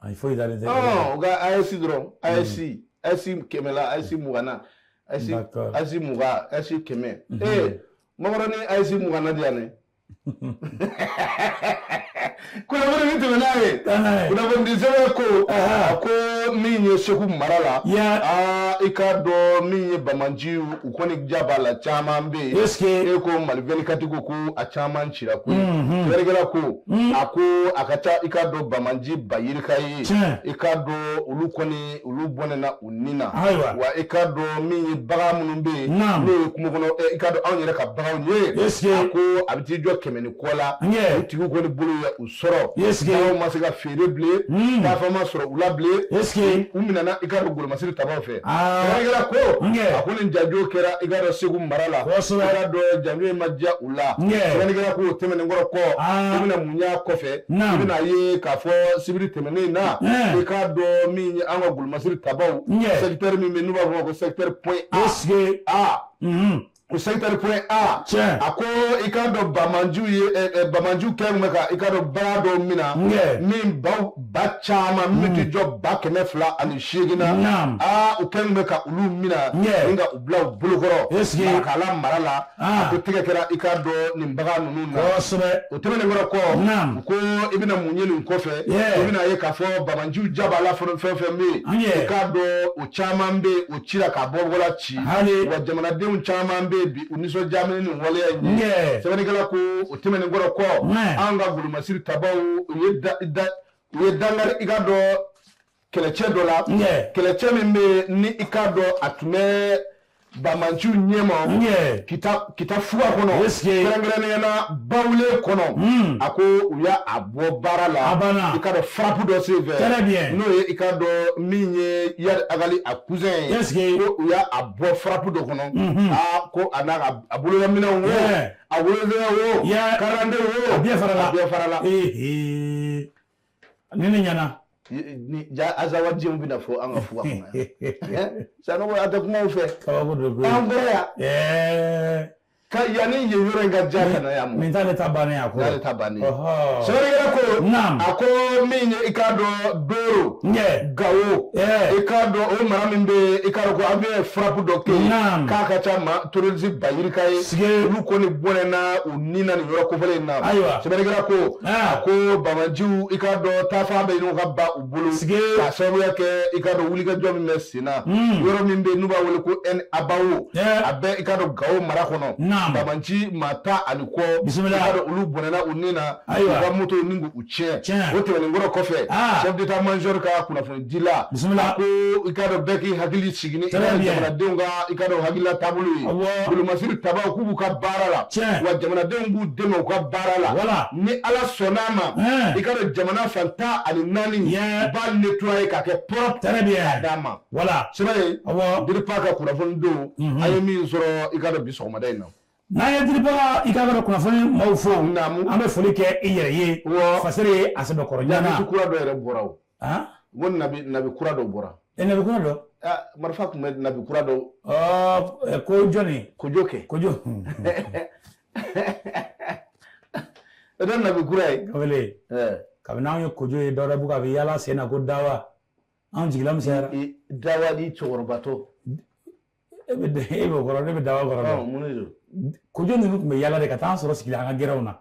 Ayi, foyi dalen tɛ. U ka AES dɔrɔn, AES, AES 100 la, AES 20 na, AES 20, AES 100. Ee, makɔrɔni AES 20 na di yan dɛ. Kunnafoni min tɛmɛ n'a ye, kunnafoni sɛbɛn ko a ko min ye Segu mara la, aa i k'a dɔn min ye Banbaanci, u kɔni ja b'a la, caman bɛ yen. E ko Mali 24 ko ko a caman cira koyi. Sɛbɛnnikɛla ko a ko a ka ca i k'a dɔn Banbaanci ba yirika ye, i k'a dɔn olu kɔni olu bɔnɛna u ni na. Wa i k'a dɔn min ye bagan minnu bɛ yen, n'o ye kungo kɔnɔ, i k'a dɔn anw yɛrɛ ka baganw ye, a ko a bɛ t'i jɔ 100 ni kɔ la, u tigiw kɔni bolo ye u sɔrɔ, baganw ma se ka feere bilen, taafan ma sɔrɔ u la bilen, u minɛna i k'a dɔn golomasiri tabaw fɛ. Sɛbɛnnikɛla ko a ko nin janjo kɛra i k'a dɔn Segu mara la, i k'a dɔn janjo in ma diya u la. Sɛbɛnnikɛla ko o tɛmɛnen kɔrɔ kɔ, i bɛna mun y'a kɔfɛ, i bɛna ye k'a fɔ sibiri tɛmɛnen na, i k'a dɔn min ye an ka golomasiri tabaw, secteur min bɛ yen n'u b'a fɔ o ma ko secteur point A. O secteur point A. A ko i k'a dɔn Banbaanciw ye Banbaanciw kɛ bɛ ka i k'a dɔn bagan dɔw minɛ, min baw ba caman min tɛ jɔ ba 208 na, aa u kɛ bɛ ka olu minɛ ni ka u bila u bolokɔrɔ Marakala mara la. A ko tigɛ kɛra i k'a dɔn nin bagan ninnu na. O tɛmɛnen kɔrɔ kɔ, u ko i bɛna mun ye nin kɔfɛ, i bɛna ye k'a fɔ Banbaanciw ja b'a la fɛn fɛn bɛ yen, i k'a dɔn o caman bɛ yen o cira k'a bɔ bɔla ci, wa jamanadenw caman bɛ yen bi u nisɔndiya bɛ nin waleya in ye. Sɛbɛnnikɛla ko o tɛmɛnen kɔrɔ kɔ, an ka golomasiri tabaw u ye dankari i k'a dɔn kɛlɛcɛ dɔ la, kɛlɛcɛ min bɛ yen ni i k'a dɔn a tun bɛ Banbaanciw ɲɛma Kita fuga kɔnɔ, kɛrɛnkɛrɛnnenya la Bawule kɔnɔ, a ko u y'a bɔ baara la, i k'a dɔn frappe dɔ senfɛ, n'o ye i k'a dɔn min ye Iyad Ag Ghali a cousin ye, ko u y'a bɔ frappe dɔ kɔnɔ, aa ko a n'a ka a bololaminɛnw wo, a wolosɛbɛn wo, karande wo, a bɛɛ farala, a bɛɛ farala. Ni ne ɲɛna. Ni ja Azawadiyɛnw bɛna fɔ an ka fuga kɔnɔ yan. Sanogo a tɛ kuma o fɛ. Kabako don koyi. An bɔra yan. Ka yanni yen yɔrɔ in ka diya ka na yan mɔ. Nin t'ale ta bannen ye a ko. N'ale ta bannen ye. Sɛbɛnnikɛla ko. A ko min ye i k'a dɔn Doro. Gawo. I k'a dɔn o mara min bɛ yen, i k'a dɔn ko an bɛ frappe dɔ kɛ yen. K'a ka ca ma terroriste ba yirika ye. Olu kɔni bɔnɛna u ni na nin yɔrɔ kofɔlen in na. Ayiwa. Sɛbɛnnikɛla ko. A ko Banbaanciw i k'a dɔn taafan bɛ ɲini ka ban u bolo. K'a sababuya kɛ i k'a dɔn wulikajɔ min bɛ sen na. Yɔrɔ min bɛ yen n'u b'a wele ko N Abawo. A bɛ i k'a dɔn Gawo mara kɔnɔ. Banbaanci maa 10 ani kɔ. Bisimila. I k'a dɔn olu bɔnɛna u ni na. U ka moto ni k'u tiɲɛ. O tɛmɛnen kɔrɔ kɔfɛ. Chef d'état major ka kunnafoni di la. Bisimila. A ko i k'a dɔn bɛɛ k'i hakili sigi ni i k'a dɔn jamanadenw ka i k'a dɔn hakilila taabolo ye. Golomasiri tabaw k'u b'u ka baara la. Wa jamanadenw b'u dɛmɛ u ka baara la. Ni Ala sɔnna a ma, i k'a dɔn jamana fan 14 u b'a nettoyer k'a kɛ propre. K'a d'a ma. Voilà. Sɛbɛn ye. DIRPA ka kunnafoni don. An ye min sɔrɔ i k'a dɔn bi sɔgɔmada in na. N'an ye DIRPA i k'a dɔn kunnafoni maaw fo. An bɛ foli kɛ i yɛrɛ ye. Fasere ye a sɛbɛkɔrɔ ɲana. Nabi kura dɔ yɛrɛ bɔra o. N ko nabi kura dɔ bɔra. Nabi kura dɔ? Marifa tun bɛ nabi kura dɔ. Ko jɔnni? Kojo kɛ. Kojo. O tɛ nabi kura ye. Kabele. Kabini anw ye Kojo ye Dawudabugu a bɛ yaala sen na ko dawa. Anw jigila misɛnyara. Dawa ni cɛkɔrɔbatɔ. E bɛ o kɔrɔ, ne bɛ daba kɔrɔ dɔn. Mun de don? Kojo ninnu tun bɛ yaala de ka taa an sɔrɔ sigi la an ka gɛrɛnw na.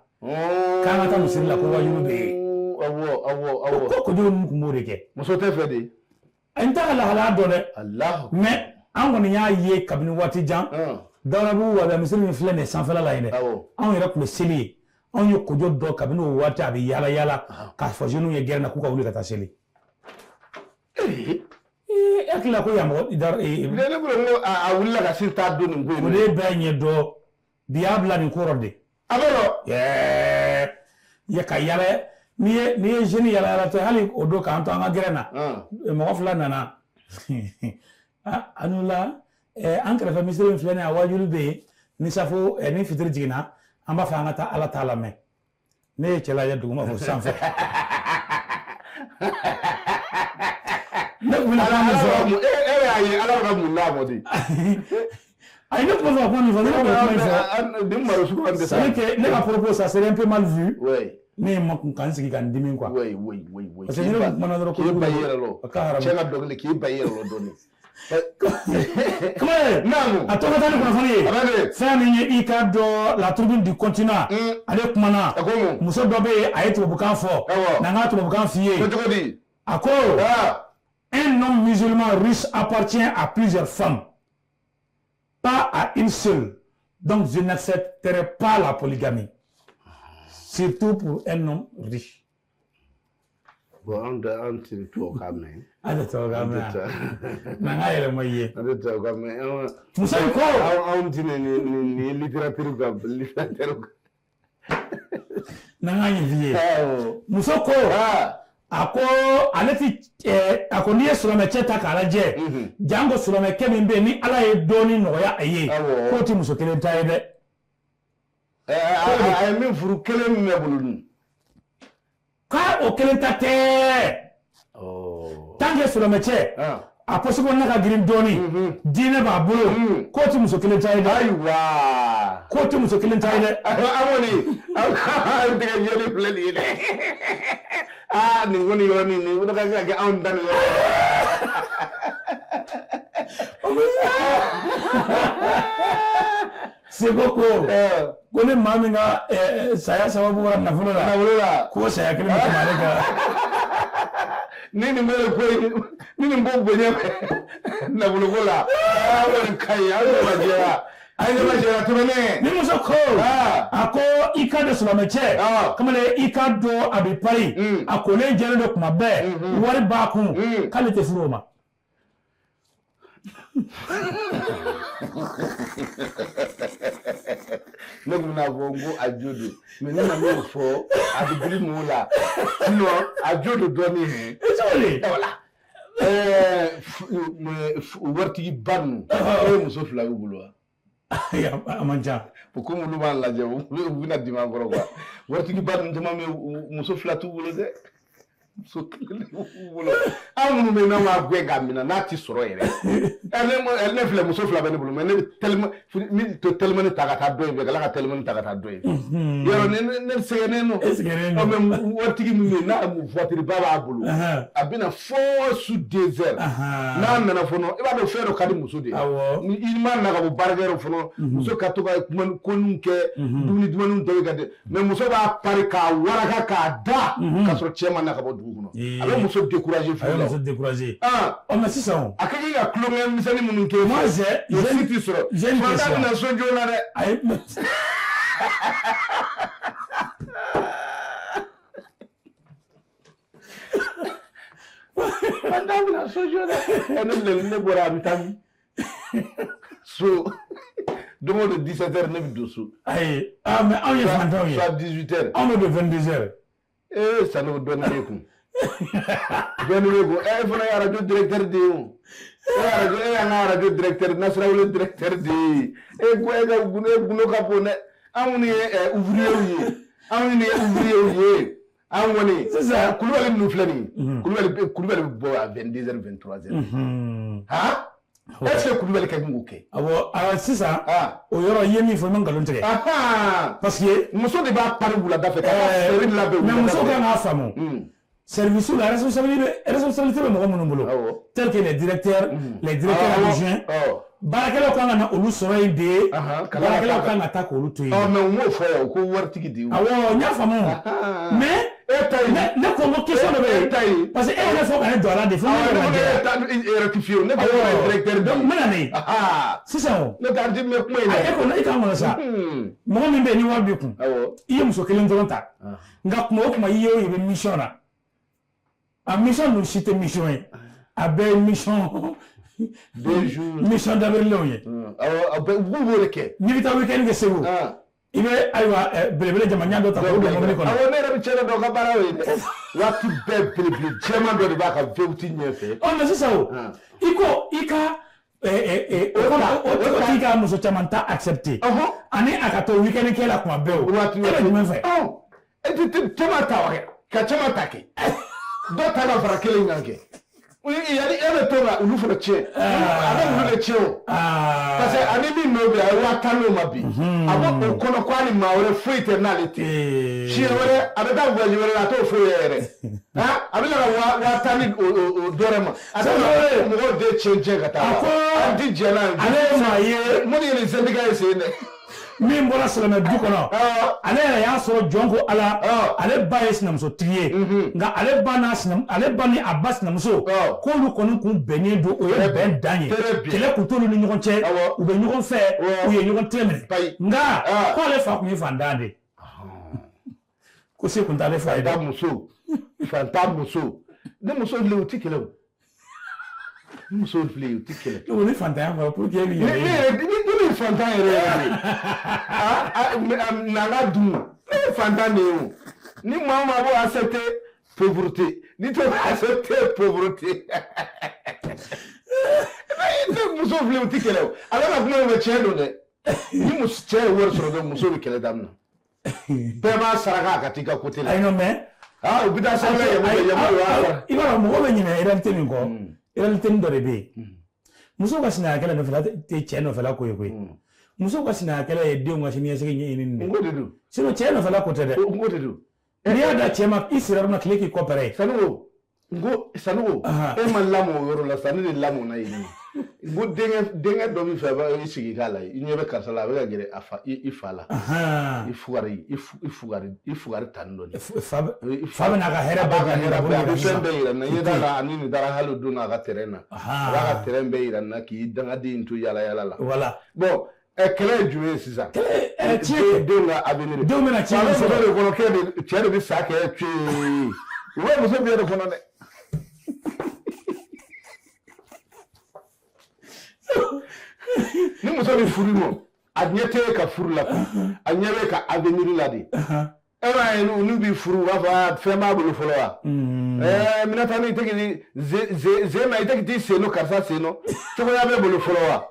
K'an ka taa misiri la ko wajulu bɛ yen. Awɔ, awɔ, awɔ. Ko kojo ninnu tun b'o de kɛ. Muso tɛ fɛ de. N t'a ka lahalaya dɔn dɛ. Alahu. Mais an kɔni y'a ye kabini waati jan. Dawudabugu wabiya misiri min filɛ nin ye sanfɛla la yen dɛ. Anw yɛrɛ tun bɛ seli yen. Anw ye kojo dɔn kabini o waati a bɛ yaala yaala k'a fɔ jeunes ye gɛrɛn na k'u ka wuli ka taa seli. E hakili la ko yan mɔgɔ. Ne bolo ko a wulila ka sin taa don nin ko in. O de bɛɛ ɲɛ dɔn bi y'a bila nin ko rɔ de. A bɛ dɔn. Ɛɛ ka yaala n'i ye jeune yaala yaalatɔ hali o don k'an to an ka gɛrɛn na. Mɔgɔ fila nana a n'u la an kɛrɛfɛ misiri min filɛ nin ye a wajulu bɛ yen ni safo ni fitiri jiginna an b'a fɛ an ka taa Ala ta lamɛn. Ne ye cɛ lajɛ duguma fo sanfɛ. Ne tun bɛna kuma min fɔ. E y'a ye Ala bɛ ka mun d'a ma de. Ayi, ne tun bɛ fɛ ka kuma min fɔ, ne tun bɛ kuma min fɔ. Nin maro sugu an tɛ sa. C'est vrai que ne ka propos ça serait un peu mal vu. Oui. Ne ye ma kun ka n sigi ka n dimi quoi. Oui, oui, oui, oui. Parce que ni ne kun kumana dɔrɔn. K'i ba i yɛrɛ lɔ. A ka haramu. Cɛ ka dɔnkili k'i ba i yɛrɛ lɔ dɔɔni. Kamalen. Naamu. A tɔ ka taa ni kunnafoni ye. A bɛ de. Fɛn min ye i ka dɔn la tribune du continent. Ale kumana. A ko mun? Muso dɔ bɛ yen a ye tubabukan fɔ. Awɔ. Na n ka tubabukan f'i ye. Ko cogo di? A ko. Un homme musulman riche appartient à plusieurs femmes, pas à une seule. Donc je n'accepterai pas la polygamie. Surtout pour un homme riche. Bon, an tɛ tubabukan mɛn. An tɛ tubabukan mɛn. Na n ka yɛlɛma i ye. An tɛ tubabukan mɛn. Muso in ko. Anw tɛ nin littérature kan littérature kan. Na n ka ɲɛf'i ye. Muso ko. A ko ale ti a ko n'i ye silamɛcɛ ta k'a lajɛ janko silamɛkɛ min bɛ yen ni Ala ye dɔɔnin nɔgɔya a ye k'o ti muso kelen ta ye dɛ. A ye min furu kelen min bɛ bolo dun. K'a o kelen ta tɛ. Tant que silamɛcɛ a poche kɔnɔna ka girin dɔɔnin diinɛ b'a bolo k'o ti muso kelen ta ye dɛ. Ayiwa. K'o ti muso kelen ta ye dɛ. An kɔni an tɛgɛ jɛlen filɛ nin ye dɛ. Ah, nin kɔni yɔrɔnin nin ko ka se ka kɛ anw ta nin yɔrɔ. Seko ko ni maa min ka saya sababu bɔra nafolo la. Nafolo la. K'o saya kelen bɛ tɛmɛ ale kan. Ni nin bɛ ko in ni nin ko bonya bɛ nafolo ko la. Aa kɔni ka ɲi aw yɛrɛ ma jɛya. A yɛrɛ ma jɛya tɛmɛnen. Ni muso ko. A ko i ka don silamɛcɛ. Kamalen i ka don a bɛ pari. A kolen jɛlen don kuma bɛɛ. Wari b'a kun. K'ale tɛ furu o ma. Ne tun bɛna fɔ n ko a jo don mais ne nan'o fɔ a bɛ digi mɔgɔw la sinon a jo don dɔɔnin hɛn. Cogo di? Voilà. Waritigiba ninnu e ye muso fila y'u bolo wa? A man ca. Komi olu b'an lajɛ u bɛna dimi an kɔrɔ quoi. Waritigiba ninnu caman bɛ muso fila t'u bolo dɛ. Muso kelen de b'u bolo. Anw minnu bɛ yen n'anw b'a gɛn k'a minɛ n'a ti sɔrɔ yɛrɛ. Ne filɛ muso fila bɛ ne bolo mais ne bɛ tellement ta ka taa dɔ in fɛ ka tila ka tellement ta ka taa dɔ in fɛ. Yɔrɔ ne sɛgɛnnen don. E sɛgɛnnen don. Mais waritigi min bɛ yen n'a voiture ba b'a bolo. A bɛna fo su 2 heures. N'a nana fɔlɔ i b'a dɔn fɛn dɔ ka di muso de ye. I ma na ka bɔ baarakɛyɔrɔ fɔlɔ muso ka to ka kuma koninw kɛ dumuni dumanniw tobi ka di mais muso b'a pari k'a waraka k'a da k'a sɔrɔ cɛ ma na ka bɔ dugu kɔnɔ. A bɛ muso décourager furu la. A bɛ muso décourager. Ɔ mais sisan. A ka kan ka tulonkɛ misɛnnin minnu kɛ. Moi j'ai. O si t'i sɔrɔ. J'ai une question. Fantan bɛna so joona dɛ. Ayi. Fantan bɛna so joona. Ɛ ne filɛ ne bɔra a bɛ taa min. So don o don 17 heures ne bɛ don so. Ayi ah mais anw ye fantanw ye. Soit 18 heures. Anw bɛ don 22 heures. Ee Sanogo dɔɔnin b'e kun. Dɔɔnin b'e kun. E fana ye radio directeur de ye o. E y'an ka radio directeur Nasira directeur de ye. E ko e ka gundo e gundo ka bon dɛ. Anw minnu ye ouvrier ye. Anw minnu ye ouvrier ye. Anw kɔni. Sisan Kulubali ninnu filɛ nin ye. Kulubali bɛ bɔ à 22 heures 23 heures. Han? Est-ce que Kulubali ka kan k'o kɛ? Awɔ sisan. O yɔrɔ i ye min fɔ i ma nkalon tigɛ. Parce que. Muso de b'a pari wulada fɛ ka taa seri labɛn wulada fɛ. Mais muso kan k'a faamu. Service la responsabilité bɛ mɔgɔ minnu bolo. Tel que les directeurs, les directeurs adjoints. Baarakɛlaw kan ka na olu sɔrɔ yen de. Baarakɛlaw kan ka taa k'olu to yen. Mais u m'o fɔ yan ko waritigi de ye. Awɔ, n y'a faamu. Mais e ta in ne ko n ko question dɔ bɛ yen. Parce que e yɛrɛ fɔ ka ne don a la de fo ne yɛrɛ ma jɛ. E ta rectifié ne ko directeur de. Donc n bɛ na nin. Sisan o. Ne t'a di mɛ kuma in na. E kɔni e k'an kɔnɔ sa. Mɔgɔ min bɛ yen ni wari b'i kun. I ye muso kelen dɔrɔn ta. Nka kuma o kuma i ye o i bɛ mission na. A mission ninnu si tɛ mission ye. A bɛɛ ye mission. 2 jours. Mission d'avril ye. Awɔ, u b'o de kɛ. N'i bɛ taa week-end kɛ Segu. I bɛ ayiwa belebele jamajan dɔ ta k'o don mobili kɔnɔ. Awɔ, ne yɛrɛ bɛ cɛ dɔ dɔn o ka baara y'o ye dɛ. Waati bɛɛ belebele jɛman dɔ de b'a ka V8 ɲɛfɛ. Ɔ mais sisan o. I ko i ka o t'i ka muso caman ta accepter. Ani a ka to week-end kɛ la kuma bɛɛ o. Waati e bɛ jumɛn fɛ? E tɛ caman ta wa kɛ ka caman ta kɛ. Dɔ ta ka fara kelen kan kɛ. Yani e bɛ to ka olu fana tiɲɛ. A bɛ olu de tiɲɛ o. Parce que ani min nɔ bɛ a ye 10,000 d'o ma bi. A b'o o kɔnɔ ko hali maa wɛrɛ foyi tɛ n'ale tɛ. Siɲɛ wɛrɛ a bɛ taa voyage wɛrɛ la a t'o foyi ye yɛrɛ. A bɛ na ka 10,000 di o dɔ wɛrɛ ma. A bɛ mɔgɔw de tiɲɛ ka taa. A ko an ti jɛ n'a ye. Ale ye maa ye. Mun ye nin syndicat ye sen dɛ. Min bɔra silamɛ du kɔnɔ, ale yɛrɛ y'a sɔrɔ jɔn ko Ala, ale ba ye sinamusotigi ye, nka ale ba n'a ale ba ni a ba sinamuso, k'olu kɔni kun bɛnnen don, o ye bɛn dan ye, kɛlɛ kun t'olu ni ɲɔgɔn cɛ, u bɛ ɲɔgɔn fɛ, u ye ɲɔgɔn tɛgɛ minɛ, nka k'ale fa kun ye fantan de ye, ko se kun t'ale fa ye dɛ. Muso, fantan muso, ni muso filɛ u ti kɛlɛ o. Muso filɛ u ti kɛlɛ. O ni fantanya fɔra pour que e b'i yɛrɛ ye. Ne ye fantan yɛrɛ yɛrɛ de ye. Na ka dun ne ye fantan de ye o. Ni maa o maa b'o accepter pauvreté ni t'o accepter pauvreté. Muso filɛ u ti kɛlɛ o. Ale ka kuma in fɛ tiɲɛ don dɛ. Ni muso cɛ ye wari sɔrɔ dɔrɔn muso bɛ kɛlɛ daminɛ. Bɛɛ b'a saraka a ka t'i ka côté la. Ayi non mais. U bɛ taa saraka yɛlɛma yɛlɛma. I b'a dɔn mɔgɔ bɛ ɲinɛ réalité min kɔ. Réalité dɔ de bɛ yen. Musow ka sinaya kɛlɛ nɔfɛla tɛ cɛ nɔfɛla ko ye koyi. Musow ka sinaya kɛlɛ ye denw ka siniɲɛsigi ɲɛɲini de. N ko de don. Sinon cɛ nɔfɛla ko tɛ dɛ. N ko de don. N'i y'a da cɛ ma i sira yɔrɔ min na tile k'i kɔ pɛrɛ. Sanogo, n ko Sanogo, e ma lamɔ o yɔrɔ la sa ne de lamɔna yen. N ko denkɛ dɔ b'i fɛ a bɛ i sigi k'a la i ɲɛ bɛ karisa la a bɛ ka gɛrɛ a fa i fa la. I fugari i fugari tan dɔɔni. Fa bɛ n'a ka hɛrɛ b'a ka hɛrɛ bɛɛ a bɛ fɛn bɛɛ yira n na i ɲɛ t'a la ani nin taara hali o don a ka terrain na. A b'a ka terrain bɛɛ yira n na k'i dangaden in to yala yala la. Voilà. Bon kɛlɛ ye jumɛn ye sisan? Kɛlɛ tiɲɛ. Denw ka avenir. Denw bɛna tiɲɛ. A bɛ muso de kɔnɔ cɛ de bɛ sa kɛ cee. U bɛ muso bɛɛ de kɔnɔ dɛ. Ni muso bɛ furu ma a ɲɛ tɛ ka furu la koyi a ɲɛ bɛ ka avenir la de. E b'a ye n'u b'i furu u b'a fɔ fɛn b'a bolo fɔlɔ wa. Minata ni i tɛ k'i zen na i tɛ k'i sen nɔ karisa sen nɔ cogoya bɛ bolo fɔlɔ wa.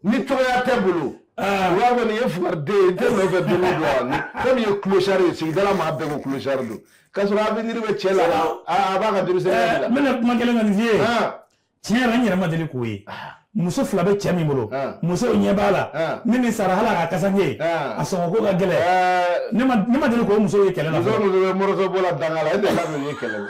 Ni cogoya tɛ bolo u b'a fɔ nin ye fugariden ye n tɛ nɔfɛ don o don wa fɛn min ye clochard ye sigidala maa bɛɛ ko clochard don k'a sɔrɔ avenir bɛ cɛ la a b'a ka denmisɛnninya de la. N bɛna kuma kelen ka nin f'i ye. Tiɲɛ yɛrɛ n yɛrɛ ma deli k'o ye. Muso fila bɛ cɛ min bolo muso ɲɛ b'a la ni nin sara hali a ka kasange a sɔngɔ ko ka gɛlɛn ne ma deli k'o muso ye kɛlɛ la. Muso muso bɛ mɔrɔsɔ bɔ la danga la e tɛ k'a ye kɛlɛ la.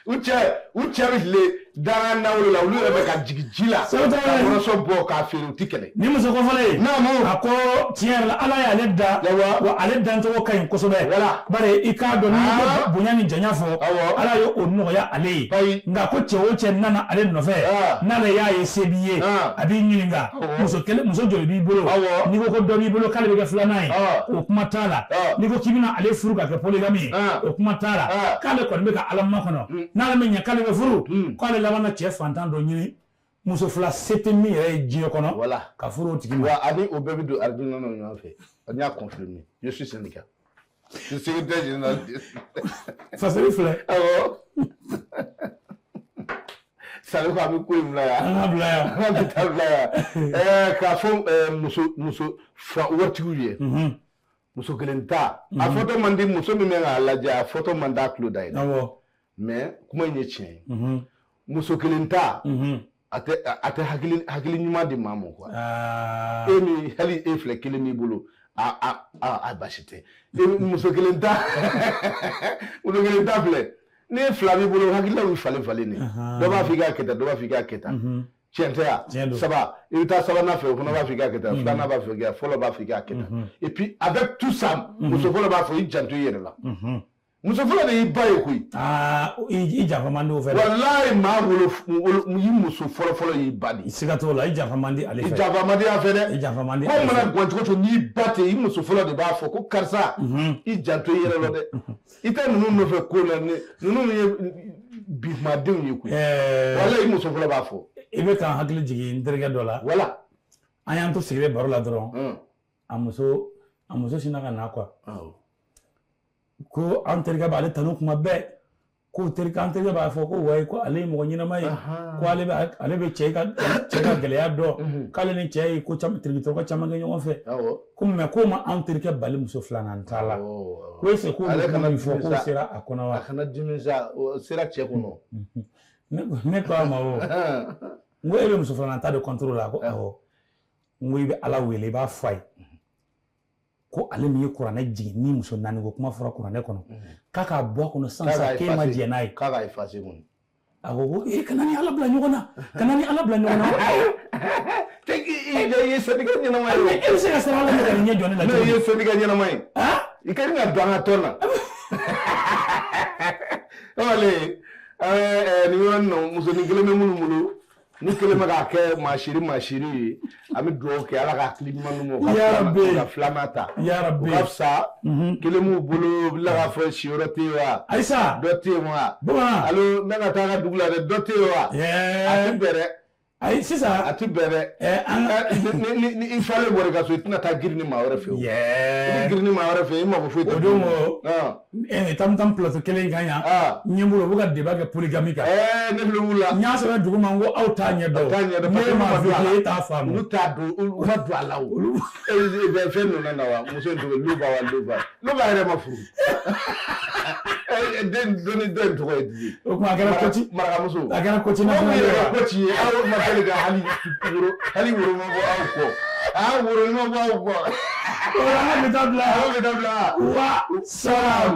U cɛ bɛ tile danga nawolo la olu yɛrɛ bɛ ka jigin ji la ka mɔrɔsɔ bɔ k'a feere u ti kɛlɛ. Ni muso kɔfɔlen ye. Naamu. A ko tiɲɛ yɛrɛ la Ala y'ale da. Wa ale dancogo ka ɲi kosɛbɛ. Wala. Bari i k'a dɔn n'i ko bonya ni janya fɔ. Awɔ. Ala ye o nɔgɔya ale ye. Ayi. Nka ko cɛ o cɛ nana ale nɔfɛ. N'ale y'a ye se b'i ye. A b'i ɲininka. Muso kelen muso joli b'i bolo. Awɔ. N'i ko ko dɔ b'i bolo k'ale bɛ kɛ filanan ye. O kuma t'a la. N'i ko k'i bɛna ale furu ka kɛ polygame ye. O kuma t'a la. K'ale kɔni bɛ ka Ala makɔnɔ. N'ale ma ɲɛ k'ale bɛ furu. K'ale laban na cɛ fantan dɔ ɲini muso fila se tɛ min yɛrɛ ye diɲɛ kɔnɔ. Voilà. Ka furu o tigi ma. Wa ani o bɛɛ bɛ don alijinɛ na ɲɔgɔn fɛ. N y'a confirmé. Je suis syndicat. Je suis secrétaire général. Faseri filɛ. Awɔ. Sani ko a bɛ ko in bila yan. An ka bila yan. An ka taa bila yan. K'a fɔ muso fa waritigiw ye. Muso kelen ta. A fɔtɔ man di muso min bɛ k'a lajɛ a fɔtɔ man d'a tulo da ye. Awɔ. Mais kuma in ye tiɲɛ ye. Muso kelen ta a tɛ hakili ɲuman di maa ma quoi. E min hali e filɛ kelen b'i bolo a basi tɛ. E muso kelen ta muso kelen ta filɛ Ni fila b'i bolo, hakililaw bɛ falen falen de. Dɔ b'a fɔ i k'a kɛ tan, dɔ b'a fɔ i k'a kɛ tan. Tiɲɛ tɛ ya? Saba, i bɛ taa sabanan fɛ, o fana b'a fɔ i k'a kɛ tan, filanan b'a fɔ i k'a, fɔlɔ b'a fɔ i k'a kɛ tan. Et puis avec tout ça, muso fɔlɔ b'a fɔ i janto i yɛrɛ la. Muso fɔlɔ de y'i ba ye koyi. Aa, i janfa man di o fɛ dɛ. Walayi, maa wolo i muso fɔlɔ fɔlɔ y'i ba de ye. Siga t'o la, i janfa man di ale fɛ. I janfa man di a fɛ dɛ. I janfa man di. Ko mana gan cogo cogo, n'i ba tɛ, i muso fɔlɔ de b'a fɔ ko karisa, i janto i yɛrɛ la dɛ. I tɛ ninnu nɔfɛ ko la, ninnu ye bimadenw ye koyi. Walayi, i muso fɔlɔ b'a fɔ. I bɛ ka n hakili jigin n terikɛ dɔ la. Wala. An y'an to sigilen baro la dɔrɔn. A muso sinna ka na quoi. Ko an terikɛ b'ale tanu kuma bɛɛ, ko terikɛ, an terikɛ b'a fɔ ko wayi, ko ale ye mɔgɔ ɲɛnama ye, ko ale bɛ cɛ ka gɛlɛya dɔn, k'ale ni cɛ ye ko caman, terikɛ caman kɛ ɲɔgɔn fɛ, ko mais k'o ma an terikɛ bali muso filanan ta la. Ko est-ce que k'o bɛ kuma min fɔ, k'o sera a kɔnɔ wa? A kana dimi sa, o sera cɛ kɔnɔ. Ne ko a ma o, n ko e bɛ muso filanan ta de contre la? Ko awɔ. N ko i bɛ Ala wele, i b'a fɔ a ye ko ale min ye kuranɛ jigin ni muso naani ko kuma fɔra kuranɛ kɔnɔ, k'a k'a bɔ a kɔnɔ sisan sisan, k'e ma jɛn n'a ye. K'a k'a effacer kɔni. A ko ko e kana ni Ala bila ɲɔgɔn na, kana ni Ala bila ɲɔgɔn na. I ye syndicat ɲɛnama ye. E bɛ se ka siran Ala ɲɛ ka nin ɲɛ jɔ ne la cogo di? Ne ye syndicat ɲɛnama ye. I ka kan ka don an ka tɔn na. Ale, nin yɔrɔnin na, musonin kelen bɛ minnu bolo, ni kelen bɛ k'a kɛ maasiri maasiri ye, an bɛ dugawu kɛ Ala ka hakili ɲuman d'u ma, u ka filanan ta. Yarabi. O ka fisa kelen b'u bolo, u bɛ tila k'a fɔ siyɔrɔ tɛ yen wa? Ayisa. Dɔ tɛ yen wa? Bamanan. Alo, n bɛ ka taa ka dugu la dɛ, dɔ tɛ yen wa? A tɛ bɛn dɛ. Ayi, sisan. A tɛ bɛn dɛ. An ka. Ni i falen bɔra i ka so, i tɛna taa girin ni maa wɛrɛ fɛ o. I bɛ girin ni maa wɛrɛ fɛ, i mako foyi tɛ. O don o. Tam Tam plateau kelen kan yan. N ɲɛ b'u la, u bɛ ka débat kɛ polygamie kan. Ne filɛ b'u la. N y'a sɛbɛn dugu ma, n ko aw t'a ɲɛ dɔn. T'a ɲɛ dɔn. Ne m'a fɔ e t'a faamu. Olu t'a dɔn, olu ma don a la o. Olu. Fɛn ninnu na wa, muso in tɔgɔ Luba wa Luba. Luba yɛrɛ ma furu. Den dɔnni dɔ in tɔgɔ ye di? O tuma a kɛra coach. Marakamuso. A kɛra coach national ye. Aw yɛrɛ coach ye, aw ma deli ka hali woro ma bɔ aw kɔ. Ah, woro ma bɔ aw kɔ. O la an bɛ taa bila. An bɛ taa bila. Wa salam.